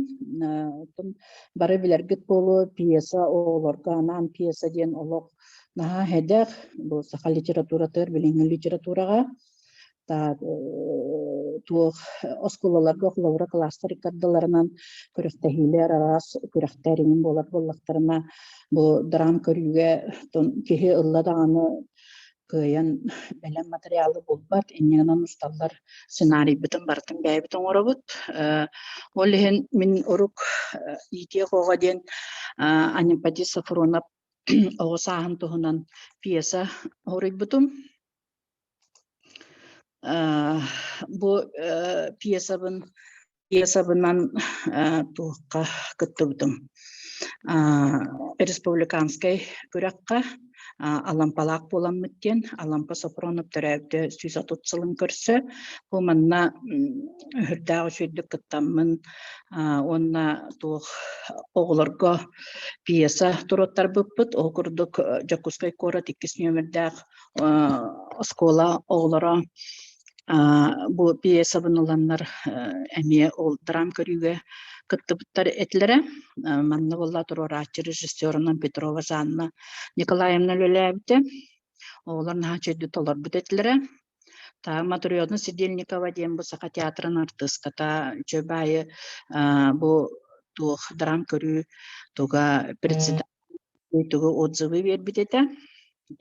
Speaker 12: Оттон бары билэргит буолуо, пьеса оҕолорго анаан пьеса диэн олох наһаа сэдэх, бу саха литературатыгар, билиҥҥи литератураҕа туох оскуолаларга холобура кылаастар ыккардыларынан күрэхтэһиилэр араас күрэхтэр иҥин буолар буоллахтарына бу драм көрүүгэ киһи ылла даҕаны кыайан бэлэм материалы булбат инньэ гынан усталлар сценарийбытын барытын бэйэбит оҥоробут ол иһин мин урук иитиэх оҕо диэн Анемподист Софронов оҕо сааһын туһунан пьеса суруйбутум Бу пьесабын пьесабынан туохха кыттыбытым республиканскай күрэххэ Алампалаах буоламмыт диэн Алампа Сопронов төрөөбүтэ 130 сылын көрсө бу манна үрдээх үчүгэйдик кыттаммын уонна туох оҕолорго пьеса туруоттарбыппыт. Ол курдук Дьокуускай куорат иккис нүөмэрдээх оскуола оҕолоро бу пьесабын ыланнар эмиэ ол драм көрүүгэ кыттыбыттар этилэрэ. Манна буолла туруорааччы режиссерунан Петрова Жанна Николаевна үлэлээбитэ. Оҕолор наһаа үчүгэйдик толорбут этилэрэ. Матрена Сидельникова диэн бу Саха театрын артыыската үчүгэй баайы бу туох драм көрүү туга председатель тугу отзывы биэрбит этэ.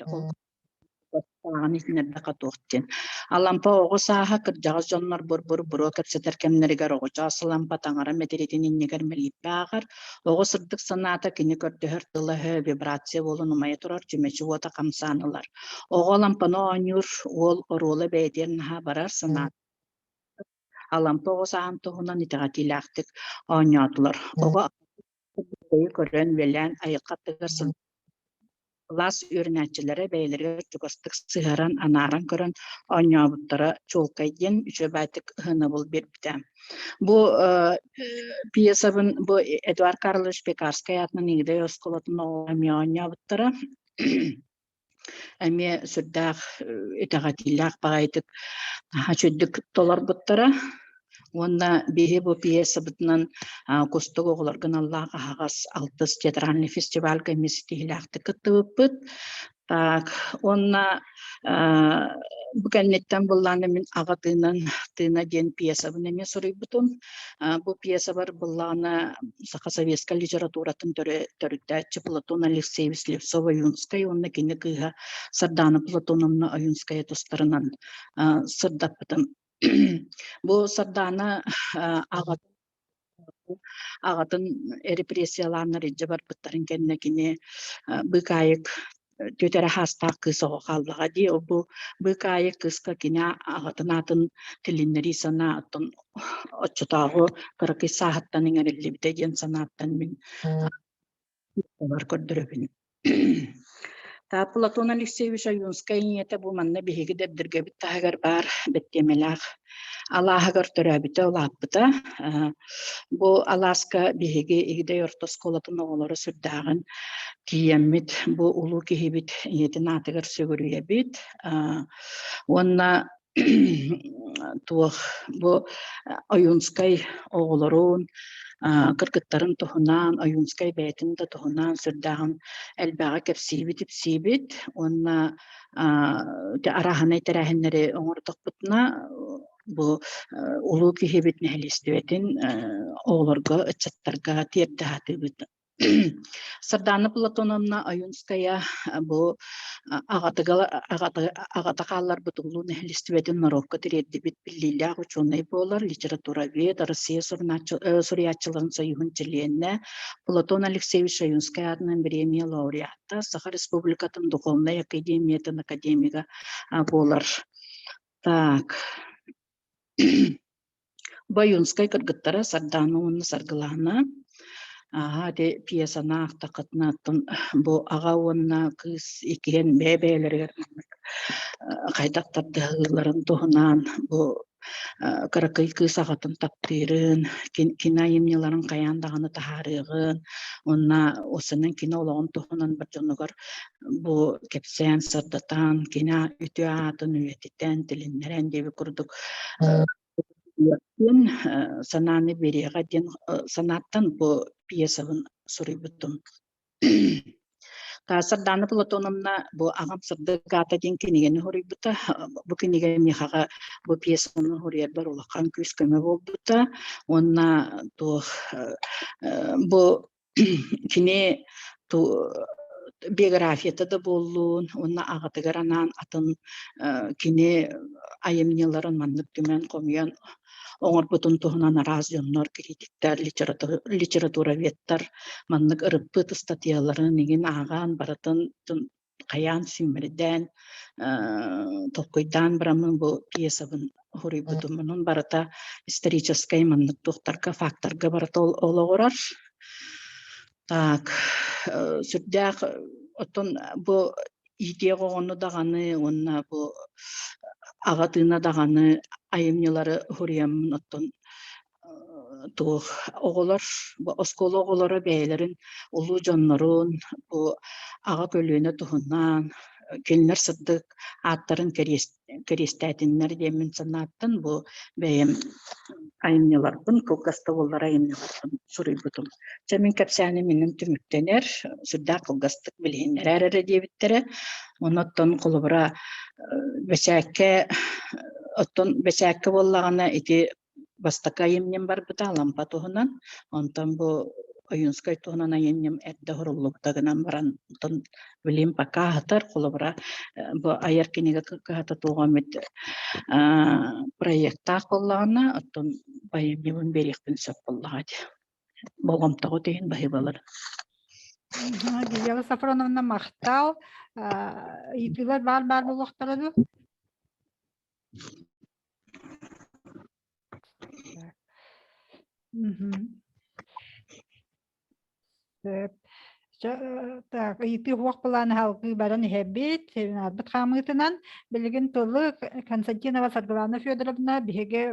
Speaker 12: Ол итиннэрдэххэ туох диэн. Алампа оҕо сааһа кырдьаҕас дьоннор бур-бур буруо кэпсэтэр кэмнэригэр оҕочоос Алампа таҥара мэтириэтин иннигэр мэлииппэ ааҕар. Оҕо сырдык санаата кини көрдөһөр тыла-өһө вибрация буолан умайа турар чүмэчи уота хамсаан ылар. Оҕо Алампаны оонньуур уол оруола бэйэтигэр наһаа барар санаата Алампа оҕо сааһын туһунан итэҕэтиилээхтик оонньоотулар. Оҕо көрөн, үлэлээн айылҕа аттыгар сылдьан кылаас үөрэнээччилэрэ бэйэлэригэр чугастык сыһыаран, анааран көрөн оонньообуттара чуолкай диэн үчүгэй ыһынабыл биэрбитэ. Бу пьесабын бу Эдуард Карлович Пекарскай аатынан Игидэй оскуолатын оҕолоро эмиэ оонньообуттара. Эмиэ сүрдээх итэҕэтиилээх баҕайытык наһаа үчүгэйдик толорбуттара. Уонна биһи бу пьесабытынан Кустук оҕолорго аналлаах аһаҕас алтыс театральный фестивальга эмиэ ситиһиилээхтик кыттыбыппыт. Так, уонна бу кэнниттэн быллааны мин аҕа тыынан тыына диэн пьесабын эмиэ суруйбутум. Бу пьесабар быллаана саха советскай литературатын төрүттээччи Платон Алексеевич Слепцов-Ойунскай уонна кини кыыһа Сардаана Платоновна Ойунская тустарынан сырдаппытым. Бу Сардаана аҕатын аҕатын репрессиялааннар илдьэ барбыттарын кэннэ кини быыкаайык түөтэрэ хаастаах кыыс оҕо хааллаҕа дии. Ол бу быыкаайык кыыска кини аҕатын аатын тилиннэрии санаа оттон оччотооҕу кыракый сааһыттан иҥэриллибитэ диэн санааттан мин көрдөрөбүн. Платон Алексеевич Ойуунскай ийэтэ бу манна биһиги Дэбдиргэбит таһыгар баар бэттиэмэлээх алааһыгар төрөөбүтэ, улааппыта. Бу алааска биһиги Игидэй орто оскуолатын оҕолоро сүрдээҕин тиийэммит бу улуу киһибит ийэтин аатыгар сүгүрүйэбит. Уонна туох бу Ойуунскай оҕолорун, кыргыттарын туһунан, Ойуунскай бэйэтин да туһунан сүрдээҕин элбэҕи кэпсиибит-ипсиибит уонна арааһынай тэрээһиннэри оҥордохпутуна бу улуу киһибит нэһилиэстибэтин оҕолорго, ыччаттарга тиэрдэ сатыыбыт. Сардаана Платоновна Ойунская бу аҕата хаалларбыт улуу нэһилиэстибэтин норуокка тириэрдибит биллиилээх учуонай буолар, литературовед, Россия суруйааччыларын союһун чилиэнэ, Платон Алексеевич Ойунскай аатынан бириэмийэ лауреата, Саха Республикатын Духовнай академиятын академига буолар. Так. Бойунскай кыргыттара Сардаана уонна Саргылаана Ааһа ити пьесаны аахтаххытына оттон бу аҕа уонна кыыс иккиэн бэйэ-бэйэлэригэр маннык хайдах тардыһалларын туһунан бу кыракый кыыс аҕатын таптыырын, кини айымньыларын хайаан даҕаны таһаарыаҕын уонна осынан кини олоҕун туһунан бар дьонугар бу кэпсээн сырдатан, кини үтүө аатын үйэтитэн, тилиннэрэн диэбит курдук диэн санааны биэриэҕэ диэн санааттан бу пьесабын суруйбутум. Сардаана Платоновна бу «Аҕам сырдык аата» диэн кинигэни суруйбута. Бу кинигэ миэхэҕэ бу пьесаны суруйарбар улахан күүс-көмө буолбута. Уонна туох бу Кини биографията да буоллун уонна аҕатыгар анаан атын кини айымньыларын маннык түмэн хомуйан оҥорбутун туһунан араас дьоннор, критиктэр, литературоведтар маннык ырыппыт ыстатыйаларын игин ааҕан барытын хайаан сүүмэрдээн толкуйдаан бараммын бу пьесабын суруйбутум. Онон барыта историческай маннык туохтарга, факторга барыта олоҕурар. Так, сүрдээх оттон бу иитиэх оҕону даҕаны уонна бу аҕа тыына даҕаны айымньылары суруйаммын оттон туох оҕолор бу оскуола оҕолоро бэйэлэрин улуу дьоннорун бу аҕа көлүөнэ туһунан кинилэр сырдык ааттарын кэриэстээтиннэр диэммин санааттан бу бэйэм айымньыларбын кылгас да буоллар айымньыларбын суруйбутум. Чэ мин кэпсээним иннин түмүктэнэр, сүрдээх кылгастык билиһиннэрээр эрэ диэбиттэрэ. Онон холобура бэчээккэ оттон бэчээккэ буоллаҕына ити Бастакы айымньым барбыта Алампа туһунан, онтон бу Ойуунскай туһунан айымньым эрдэ уһуруллубута гынан баран, онтон билим пока аһатар, холобура, бу айар кинигэ кыһата туох эмит проектаах буоллаҕына, оттон айымньыбын биэриэхпин сөп буоллаҕа дии. Болҕомтоҕут иһин баһыыбалар.
Speaker 1: Гизела Сафроновна махтал. Ыйытыылар баар-баар буолуохтара дуу? Мгм. Сөп. Чэ, так, ыйытыы уох былааны салгыы баран иһэбит. Семинарбыт хаамыытынан билигин тылы Константинова Саргылана Федоровна биһиги э,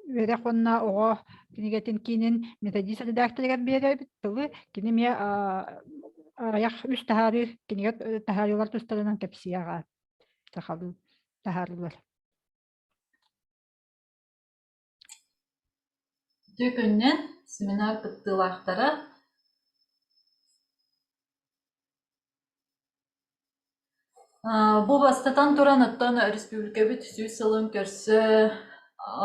Speaker 1: үөрэх уонна оҕо кинигэтин киинин методист редакторыгар биэрэбит. Тылы кини эмиэ аҕыйах үс таһаарыы кинигэ таһаарыылар тустарынан кэпсиэҕэ. Сахалыы таһаарыылар.
Speaker 7: Үтүө күнүнэн семинар кыттыылаахтара Бу бастатан туран оттон республикабыт 100 сылын көрсө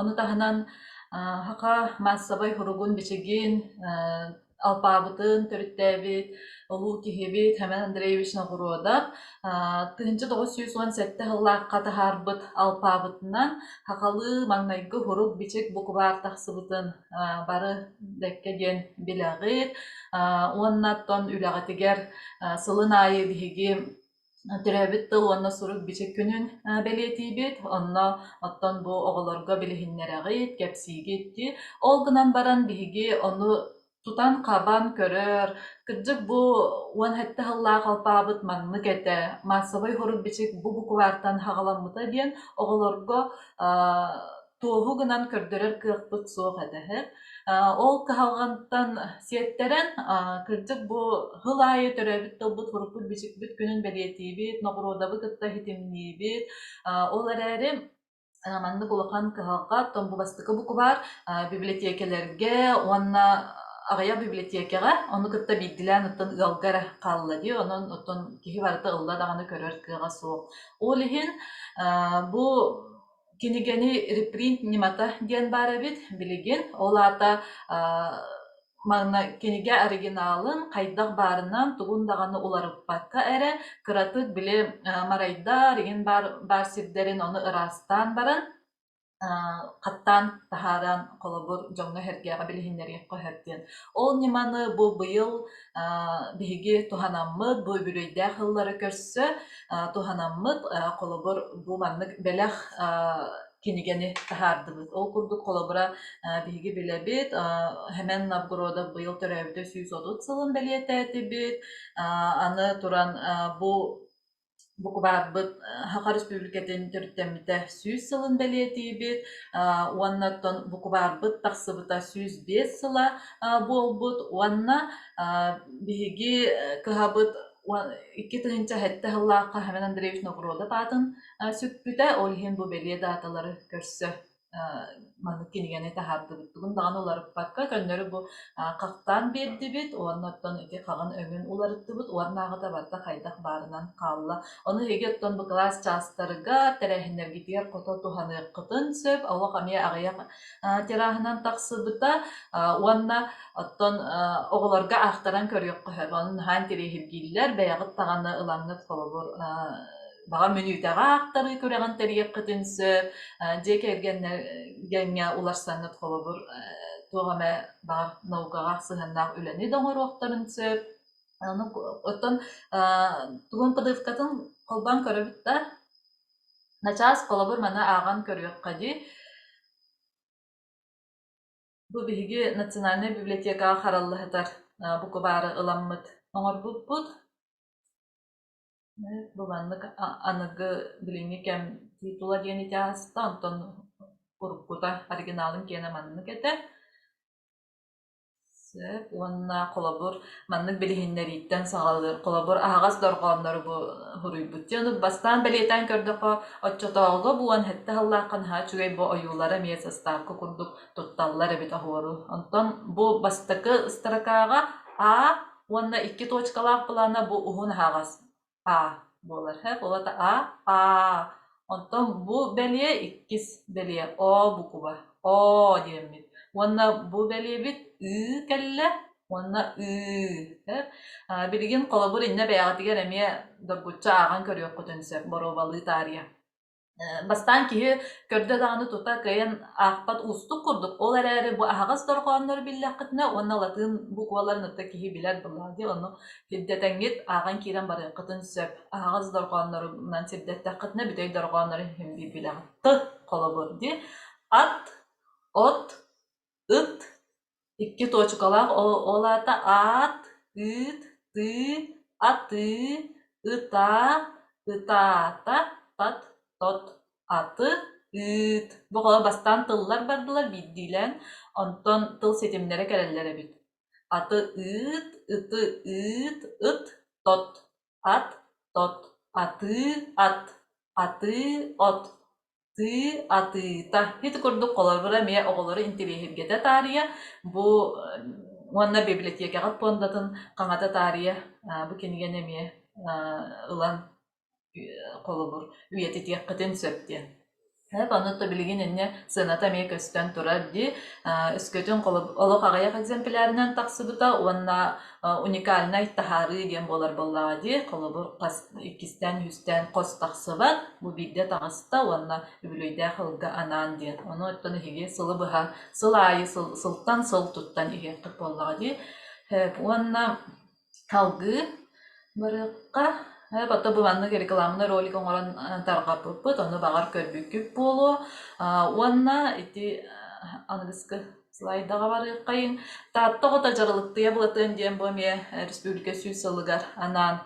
Speaker 7: ону таһынан саха маассабай суругун-бичигин алпаабытын төрүттээбит улуу киһибит Семен Андреевич Ноҕуруодап 1917 сыллаахха таһаарбыт алпаабытынан сахалыы маҥнайгы сурук-бичик букубаар тахсыбытын бары бэккэ диэн билэҕит уонна оттон үлэҕитигэр сылын аайы биһиги төрөөбүт тыл уонна сурук-бичик күнүн бэлиэтиибит. Онно оттон бу оҕолорго билиһиннэрэҕит, кэпсиигит дии. Ол гынан баран биһиги ону тутан-хабан көрөр, кырдьык бу 17 сыллаах алпаабыт маннык этэ, маассабай сурук-бичик бу буквартан саҕаламмыта диэн оҕолорго туоһу гынан көрдөрөр кыахпыт суох этэ. Ол кыһалҕантан сиэттэрэн, кырдьык бу сыл аайы төрөөбүт тылбыт сурукпут-бичикпит күнүн бэлиэтиибит, ноҕуруодабы кытта ситимниибит. Ол эрээри маннык улахан кыһалҕа, оттон бу бастакы букубаар библиотекэлэргэ уонна аҕыйах библиотекаҕа, ону кытта биирдиилээн оттон ыалга эрэ хаалла дии, онон оттон киһи барыта ылла даҕаны көрөр кыаҕа суох. Ол иһин бу Кинигэни репринт ньымата диэн баар эбит билигин. Ол аата манна кинигэ оригиналын хайдах баарынан тугун даҕаны уларыппакка эрэ кыратык били марайдар игин баар, баар сирдэрин ону ыраастаан баран хаттаан таһааран холобур дьоҥҥо-сэргэҕэ билиһиннэриэххэ сөп диэн. Ол ньыманы бу быйыл биһиги туһанаммыт бу үбүлүөйдээх сыллары көрсө туһанаммыт холобур бу маннык бэлэх кинигэни таһаардыбыт. Ол курдук холобура биһиги билэбит Хэмэн Новгородов быйыл төрөөбүтэ 130 сылын бэлиэтээтибит. Аны туран бу Букубаарбыт Саха Республикатын төрүттэммитэ 100 сылын бэлиэтиибит уонна оттон букубаарбыт тахсыбыта 105 сыла буолбут уонна биһиги кыһабыт 2007 сыллаахха Семен Андреевич Новгородов аатын сүкпүтэ, ол иһин бу бэлиэ дааталары көрсө маннык кинигэни таһаардыбыт. Тугун даҕаны уларыппакка, көннөрү бу хахтаан биэрдибит уонна оттон ити хаҕын өҥүн уларыттыбыт уоннааҕыта барыта хайдах баарынан хаалла. Ону эһиги оттон бу кылаас чаастарыгар, тэрээһиннэргитигэр хото туһаныаххытын сөп. Олох эмиэ аҕыйах тираһынан тахсыбыта уонна оттон оҕолорго аахтаран көрүөххэ сөп. Ону наһаа интэриэһиргииллэр, бэйэҕит даҕаны ылаҥҥыт холобур баҕар мүнүүтэҕэ аахтарыы күрэҕин тэрийиэххитин сөп, дьиэ кэргэҥҥэ уларсаҥҥыт холобур туох эмэ баҕар наукаҕа сыһыаннаах үлэни да оҥоруохтарын сөп. Ону оттон тугун подывкатын холбоон көрөбүт да, начаас холобур маны ааҕан көрүөххэ дии. Бу биһиги Национальнай библиотекаҕа харалла сытар букубаары ыламмыт оҥорбуппут. Бу маннык аныгы билиҥҥи кэм титула диэн ити ааста, онтон уруккута оригиналын киэнэ маннык этэ. Сөп уонна холобур маннык билиһиннэрииттэн саҕалыыр. Холобур аһаҕас дорҕооннору бу суруйбут. Дьэ ону бастаан бэлиэтээн көрдөххө, оччотооҕуга бу 17 сыллаахха наһаа үчүгэй бу ойуулара эмиэ заставка курдук тутталлар эбит оһуору. Онтон бу бастакы строкаҕа А уонна икки точкалаах былаана бу уһун аһаҕас А буолар. Ол аата А, А. Онтон бу бэлиэ иккис бэлиэ О букуба. О диэммит. Уонна бу бэлиэбит Ы кэллэ уонна Ы. Билигин холобур иннэ бэйэҕитигэр эмиэ доргуччу ааҕан көрүөххүтүн сөп боруобалыы таарыйа. Бастаан киһи көрдө даҕаны тута кыайан аахпат уустук курдук, ол эрээри бу аһаҕас дорҕооннору биллэххитинэ уонна латыын букваларын ытта киһи билэр былаа дии, ону сирдэтэҥҥит ааҕан киирэн барыаххытын сөп. Аһаҕас дорҕооннорунан сирдэттэххитинэ бүтэй дорҕооннору иһин биир билэҕит. Т холобур дии. Ат, от, ыт икки туочукалаах ол аата аат, ыыт, тыы, атыы, ытаа, ытаата, тат, тот, аты, ыыт. Бу оҕолор бастаан тыллар бардылар биирдиилээн, онтон тыл ситимнэрэ кэлэллэр эбит. Аты ыыт, ыты ыыт, ыт, тот, ат, тот, атыы, ат, атыы, от. Тыы атыыта. Ити курдук холобура эмиэ оҕолору интэриэһиргэтэ таарыйа, бу уонна библиотекаҕыт пуондатын хаҥата таарыйа бу кинигэни эмиэ ылан холобур үйэтитиэххитин сөп диэн. Ону то билигин инньэ сыаната эмиэ көстөн турар дии. Өскөтүн олох аҕыйах экземплярынан тахсыбыта уонна уникальнай таһаарыы диэн буолар буоллаҕа дии. Холобур, хас иккистээн, үһүстээн хос тахсыбат, бу биирдэ таҕыста уонна үбүлүөйдээх ылга анаан диэн. Ону оттон эһиги сылы быһа сыл аайы сылтан сыл туттан иһиэххит буоллаҕа дии. Уонна салгыы барыахха. Потом бу маннык рекламный ролик оҥорон тарҕаппыппыт, ону баҕар көрбүккүт буолуо. Уонна ити аныгыскы Слайдаҕа барыаххайыҥ. Таатта оҕото дьаралыктыйа Былатыан диэн бу эмиэ республика сүүс сылыгар анаан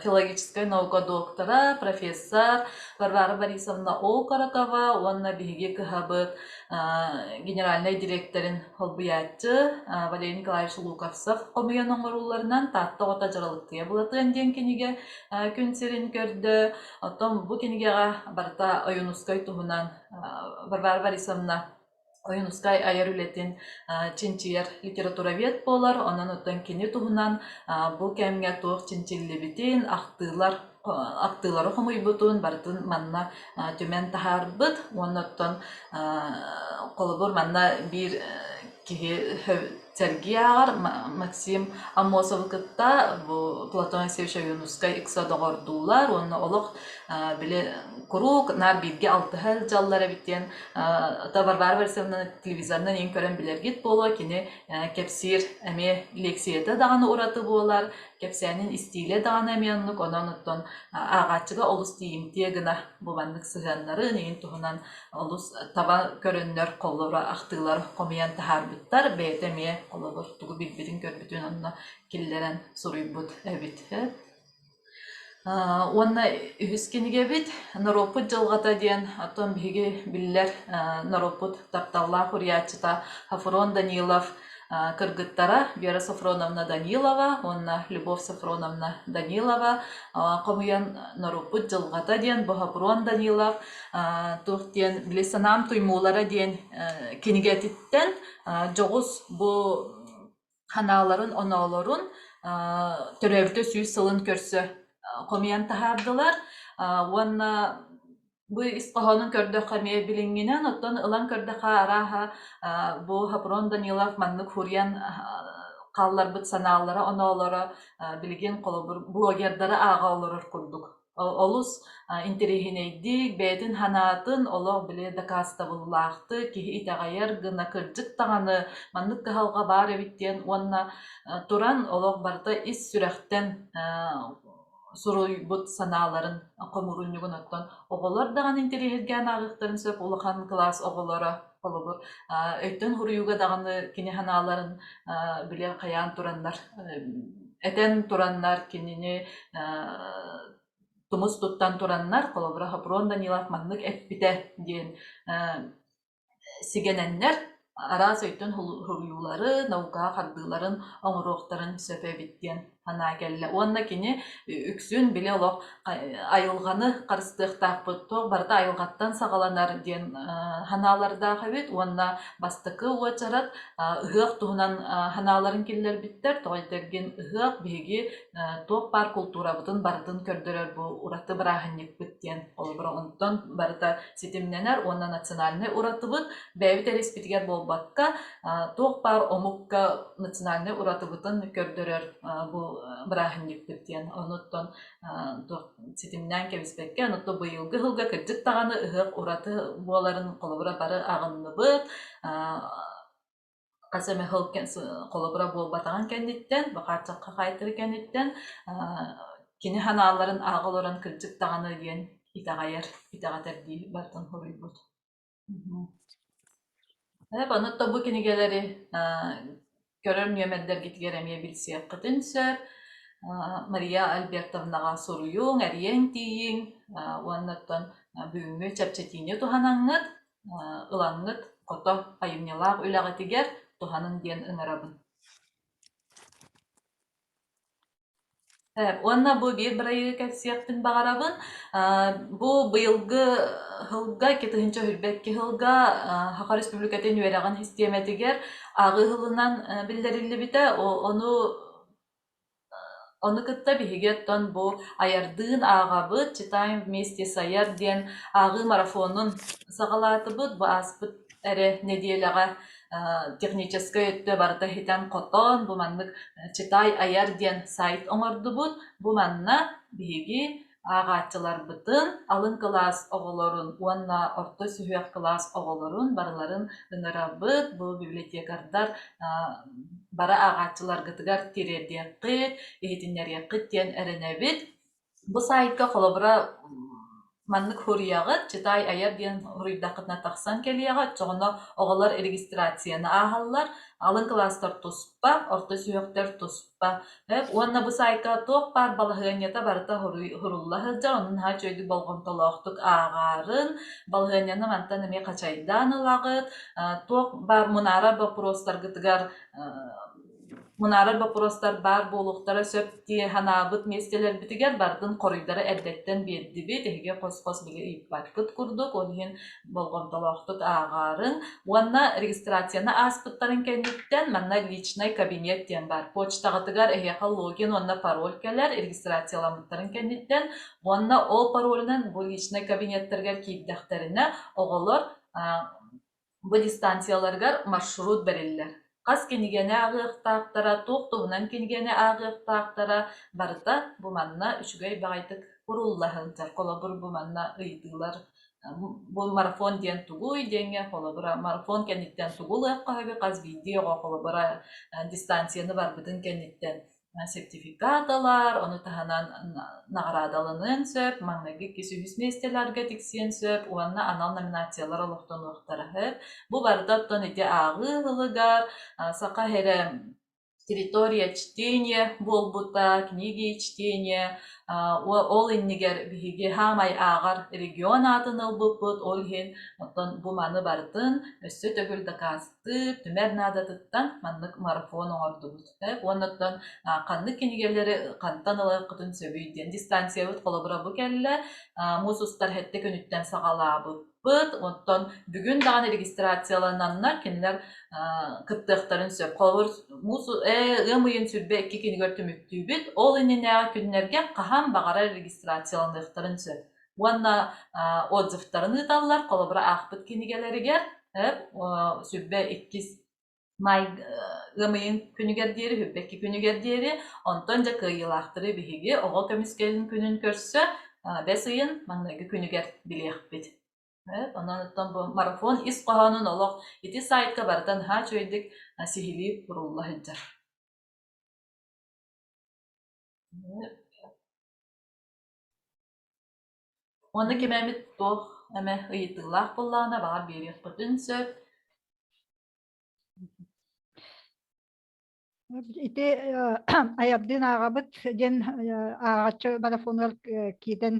Speaker 7: филологическай наука доктора, профессор Варвара Борисовна Окорокова уонна биһиги кыһабыт генеральнай дириэктэрин солбуйааччы Валерий Николаевич Луковцев хомуйан оҥорууларынан Таатта оҕото дьаралыктыйа Былатыан диэн кинигэ күн сирин көрдө. Оттон бу кинигэҕэ барыта Ойуунускай туһунан Варвара Борисовна Ойуунускай айар үлэтин чинчийэр литературовед буолар, онон оттон кини туһунан бу кэмҥэ туох чинчиллибитин, ахтыылар ахтыылары хомуйбутун барытын манна түмэн таһаарбыт уонна оттон холобур манна биир киһи сэргии ааҕар Максим Аммосовы кытта бу Платон Алексеевич Ойуунускай ыкса доҕордуулар уонна олох били куруук наар бииргэ алтыһа сылдьаллар эбит диэн Варвара Борисовна телевизорынан иҥ көрөн билэргит буолуо кини кэпсиир эмиэ лиэксийэтэ даҕаны ураты буолар кэпсээнин истиилэ даҕаны эмиэ оннук онон оттон ааҕааччыга олус тиийимтиэ гына бу маннык сыһыаннарын иҥин туһунан олус таба көрөннөр холобура ахтыылар хомуйан таһаарбыттар бэйэтэ эмиэ холобур тугу билбитин-көрбүтүн онно киллэрэн суруйбут эбит Уонна үһүс кинигэбит «Норуоппут дьылҕата» диэн оттон биһиги биллэр норуоппут тапталлаах уруйааччыта Софрон Данилов кыргыттара Вера Софроновна Данилова уонна Любовь Софроновна Данилова хомуйан «Норуоппут дьылҕата» диэн бу Софрон Данилов туох диэн били «Санаам туймуулара» диэн кинигэтиттэн дьоҕус бу ханааларын-оноолорун төрөөбүтэ сүүс сылын көрсө хомуйан таһаардылар уонна бу ис хоһоонун көрдөххө эмиэ билиҥҥинэн, оттон ылан көрдөххө арааһа бу Хопрон Данилов маннык хуруйан хаалларбыт санаалара-оноолоро билигин холобур блогердары ааҕа олорор курдук Олус интэриэһинэйдик, бэйэтин санаатын олох били дакаастабыллаахтык, киһи итэҕэйэр гына кырдьык даҕаны маннык кыһалҕа баар эбит диэн уонна туран олох барыта ис сүрэхтэн суруйбут санааларын хомуурунньугун оттон оҕолор даҕаны интэриэһиргээн ааҕыахтарын сөп улахан кылаас оҕолоро холобур өйтөн суруйууга даҕаны кини санааларын били хайаан тураннар этэн тураннар кинини тумус туттан тураннар холобура Хопрон Данилов маннык эппитэ диэн сигэнэннэр араас өйтөн суруйуулары, наукаҕа хардыыларын оҥоруохтарын сөп эбит диэн санаа кэллэ. Уонна кини үксүн били олох айылҕаны харыстыахтаахпыт, туох барыта айылҕаттан саҕаланар диэн санаалардаах эбит уонна бастакы уочарат ыһыах туһунан санааларын киллэрбиттэр. Тоҕо этэргин ыһыах биһиги туох баар култуурабытын барытын көрдөрөр бу ураты бырааһынньыкпыт диэн холобура онтон барыта ситимнэнэр уонна национальнай уратыбыт бэйэбит эрэ испитигэр буолбакка туох баар омукка национальнай уратыбытын көрдөрөр бу бырааһынньыкпыт диэн онуттан туох ситимнээн кэбиспэккэ онуттан быйылгы сылга кырдьык даҕаны ыһыах ураты буоларын холобура бары аҕынныбыт хас эмэ сыл холобура буолбатаҕын кэнниттэн, бакааччахха хаайтары кэнниттэн кини санааларын ааҕа олорон кырдьык даҕаны диэн итэҕэйэр, итэҕэтэрдии барытын суруйбут. Ону бу кинигэлэри көрөр нүөмэрдэргитигэр эмиэ билсиэххитин сөп. Мария Альбертовнаҕа суруйуҥ, эрийэн тиийиҥ уонна оттон бүгүҥҥү чэпчэтиини туһанаҥҥыт ылаҥҥыт хото айымньылаах үлэҕитигэр туһаныҥ диэн ыҥырабын. Уонна бу биир бырайыагы кэпсиэхпин баҕарабын. Бу быйылгы сылга, 2022 сылга Саха Республикатын үөрэҕин систиэмэтигэр ааҕыы сылынан биллэриллибитэ. Ону Ону кытта биһиги оттон бу айардыын ааҕабыт, «Читаем вместе с Айар» диэн ааҕыы марафонун саҕалаатыбыт. Бу ааспыт эрэ нэдиэлэҕэ техническэй өттө барыта ситэн-хотон, бу маннык «Читай Айар» диэн сайт оҥордубут. Бу манна биһиги ааҕааччыларбытын, алын кылаас оҕолорун уонна орто сүһүөх кылаас оҕолорун барыларын ыҥырабыт. Бу библиотекардар бары ааҕааччыларгытыгар тириэрдиэххит, иһитиннэриэххит диэн эрэнэбит. Бу сайтка холобура маннык суруйаҕыт, «Читай айар» диэн суруйдаххытына тахсан кэлиэҕэ, оччоҕуна оҕолор регистрацияны ааһаллар, алын кылаастар туспа, орто сүһүөхтэр туспа. Уонна бу сайтка туох баар балаһыанньата барыта сурулла сылдьар, онон наһаа үчүгэйдик болҕомтолоохтук ааҕаарын, балаһыанньаны мантан эмиэ хачайдаан ылаҕыт, туох баар мунаарар боппуруостаргытыгар Мунаарар боппуруостар баар буолуохтара сөп дии санаабыт миэстэлэрбитигэр барытын хоруйдары эрдэттэн биэрдибит, эһиги хос-хос били ыйыппаккыт курдук, ол иһин болҕомтолоохтук ааҕаарыҥ. Уонна регистрацияны ааспыттарын кэнниттэн манна личный кабинет диэн баар. Почтаҕытыгар эһиэхэ логин уонна пароль кэлэр регистрацияламмыттарын кэнниттэн уонна ол паролунан бу личный кабинеттарыгар киирдэхтэринэ оҕолор Бу дистанцияларыгар маршрут бэриллэр. Хас кинигэни ааҕыахтаахтара, туох туһунан кинигэни ааҕыахтаахтара барыта бу манна үчүгэй баҕайытык курулла сылдьар. Холобур, бу манна ыйытыылар бу марафон диэн тугуй диэҥҥэ холобура марафон кэнниттэн тугу ылыахха сөбүй хас биирдии оҕо холобура дистанцияны барбытын кэнниттэн сертификат ылар, ону таһынан наҕараадаланыан сөп, маҥнайгы иккис үһүс миэстэлэргэ тиксиэн сөп уонна анал номинациялар олохтонуохтара сөп. Бу барыта оттон ити ааҕыы ылыгар саха эрэ территория чтения буолбута, книги чтения, ол иннигэр биһиги хаамай ааҕар регион аатын ылбыппыт, ол иһин оттон бу маны барытын өссө төгүл дакаастыыр, түмэр наадатыттан маннык марафон оҥордубут. Уонна оттон ханнык кинигэлэри хантан ылыаххытын сөбүй диэн дистанциябыт холобура бу кэллэ. Муус устар сэттэ күнүттэн саҕалаабыппыт. Оттон бүгүн даҕаны регистрациялананнар кинилэр кыттыахтарын сөп. Холобур, муус ыам ыйын 22 күнүгэр түмүктүүбүт. Ол иннинээҕи күннэргэ хаһан баҕарар регистрацияланыахтарын сөп. Уонна отзывтарын ыыталлар. Холобура, аахпыт кинигэлэригэр 22 Маай ыам ыйын күнүгэр диэри, 22 күнүгэр диэри, онтон дьэ кыайыылаахтары биһиги оҕо көмүскэлин күнүн көрсө бэс ыйын маҥнайгы күнүгэр билиэхпит. Онон оттон бу марафон ис хоһоонун олох ити сайтка барыта наһаа үчүгэйдик сиһилии курулла сылдьар. Уонна ким эмит туох эмэ ыйытыылаах буоллаҕына баҕар биэриэххитин сөп.
Speaker 1: Ити айардыын ааҕабыт диэн ааҕааччы марафонугар киирэн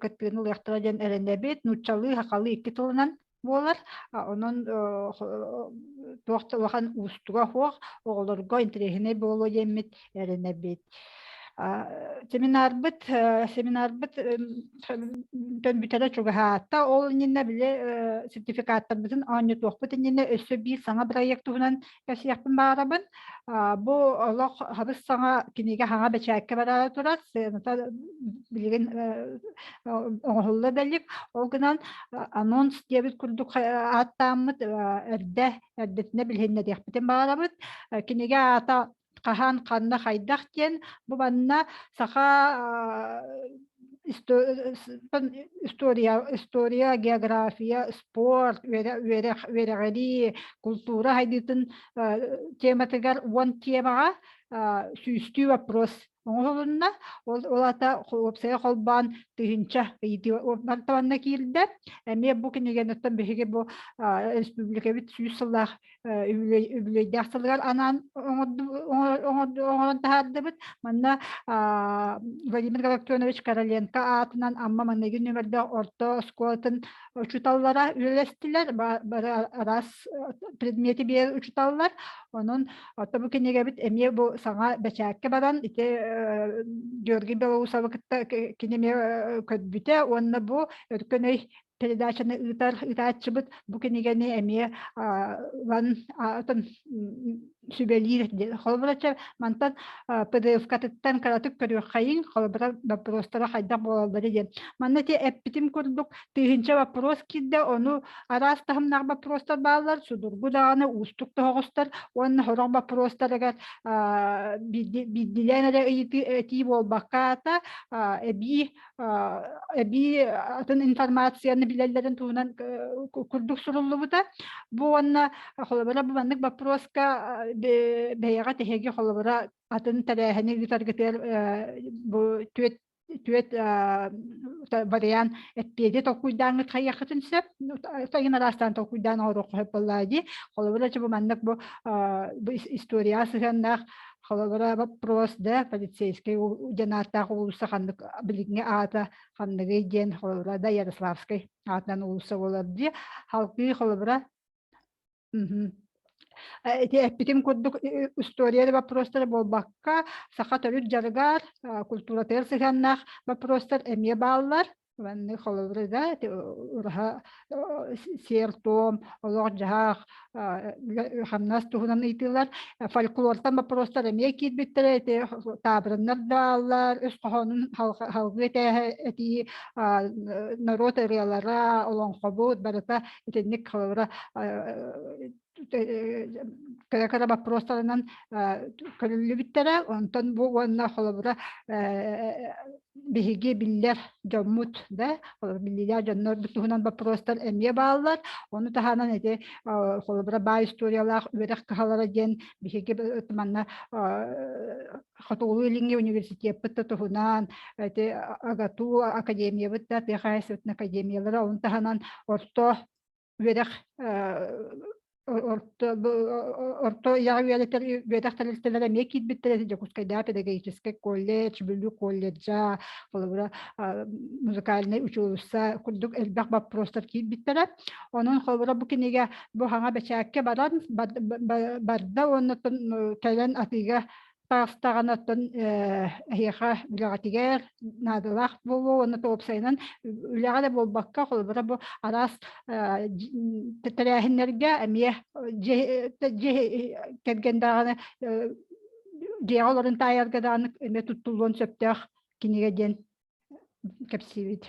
Speaker 1: кыттыыны ылыахтара диэн эрэнэбит. Нууччалыы, сахалыы икки тылынан буолар. Онон туох да улахан уустуга суох, оҕолорго интэриэһинэй буолуо диэммит эрэнэбит. Семинарбыт семинарбыт бүтэрэ чугаһаата. Ол иннинэ били сертификаттарбытын оонньотуохпут иннинэ өссө биир саҥа бырайыак туһунан кэпсиэхпин баҕарабын. Бу олох хабыс саҥа кинигэ хаҥа бэчээккэ барара турар. Сыаната билигин оҥоһулла да илик. Ол гынан анонс диэбит курдук ааттааммыт эрдэ эрдэтинэ билиһиннэриэхпитин баҕарабыт. Кинигэ аата хаһан, ханна, хайдах диэн бу манна саха история, история, география, спорт, үөрэх, үөрэҕирии, култуура сайдыытын тематыгар уон темаҕа сүүстүү вопрос оҥоһулунна. Ол, ол ата уопсайа холбоон тыһыынча ыйытыы мантабанна киирдэ. Эмиэ бу кинигэниттэн биһиги бу республикабыт сүүс сыллаах үбүлүөйдээх сылыгар анаан оҥорон таһаардыбыт. Манна Владимир Галактионович Короленко аатынан Амма маҥнайгы нүөмэрдээх орто оскуолатын учууталлара үлэлэстилэр. Бары араас предмети биэрэр учууталлар. Онон орто бу кинигэбит эмиэ бу саҥа бэчээккэ баран ити Георгий Белоусовы кытта кини эмиэ көрбүтэ уонна бу Өркөн өй передачаны ыытар ыытааччыбыт бу кинигэни эмиэ ылан атын сүбэлиир холобура мантан PDF-катыттан кыратык көрүөххэйиҥ холобура боппуруостара хайдах буолаллары диэн манна ити эппитим курдук тыһыынча боппуруос киирдэ ону араас таһымнаах боппуруостар бааллар судургу даҕаны уустук тоһоҕостор уонна сорох боппуруостарыгар биирдилээн эрэ ыйытыы этии буолбакка эбии эбии атын информацияны билэллэрин туһунан курдук суруллубута. Бу уонна холобура бу маннык боппуруоска бэйэҕэ тэһиги холобура атын тэрээһини ыытаргытыгар бу түөт түөт вариант эппиэти толкуйдааҥҥыт хайыаххытын сөп. Сайын араастаан толкуйдаан оҥоруохха сөп буоллаа дии. Холобура бу маннык бу историяҕа сыһыаннаах Холобура, вопрос да полицейскай диэн ааттаах уулусса ханнык билиҥҥи аата ханныгый диэн холобура да Ярославскай аатынан уулусса буолар дии. Халкыы холобура ити эппитим курдук история да вопростара буолбакка саха төрүт дьарыгар культуратыгар сыһыаннаах вопростар эмиэ бааллар. Маннык холобура да ураһа сиэр-туом, олох-дьаһах, хамнас туһунан ыйытыылар. Фольклортан боппуруостар эмиэ киирбиттэрэ, ити таабырыннар да бааллар, өс хоһоонун халгыы этээһэ этии, норуот ырыалара, олоҥхобут барыта итинник холобура кыра-кыра боппуруостарынан көрүллүбүттэрэ. Онтон бу уонна холобура биһиги биллэр дьоммут да биллиилээх дьоннор туһунан боппуруостар эмиэ бааллар. Ону таһынан ити холобура баай историялаах үөрэх кыһалара диэн биһиги манна Хотугулуу-Илиҥҥи университеппыт да туһунан ити АГАТУ академиябыт да тыа хаһаайыстыбатын академиялара ону таһынан орто үөрэх орто орто үйэҕэ үөрэтэр үөрэх тэрилтэлэрэ эмиэ киирбиттэрэ Дьокуускайдааҕы педагогическай колледж, Бүлүү колледжа, холобура музыкальнай учуулусса курдук элбэх боппуруостар киирбиттэрэ. Онон холобура бу кинигэ бу хаҥа бэчээккэ баран барда уонна кэлэн атыыга таҕыстаҕына оттон эһиэхэ үлэҕитигэр наадалаах буолуо уонна уопсайынан үлэҕэ да буолбакка холобура бу араас тэрээһиннэргэ эмиэ дьиэ кэргэн даҕаны дьиэҕэ олорон таайарга даҕаны эмиэ туттуллуон сөптөөх кинигэ диэн кэпсиибит.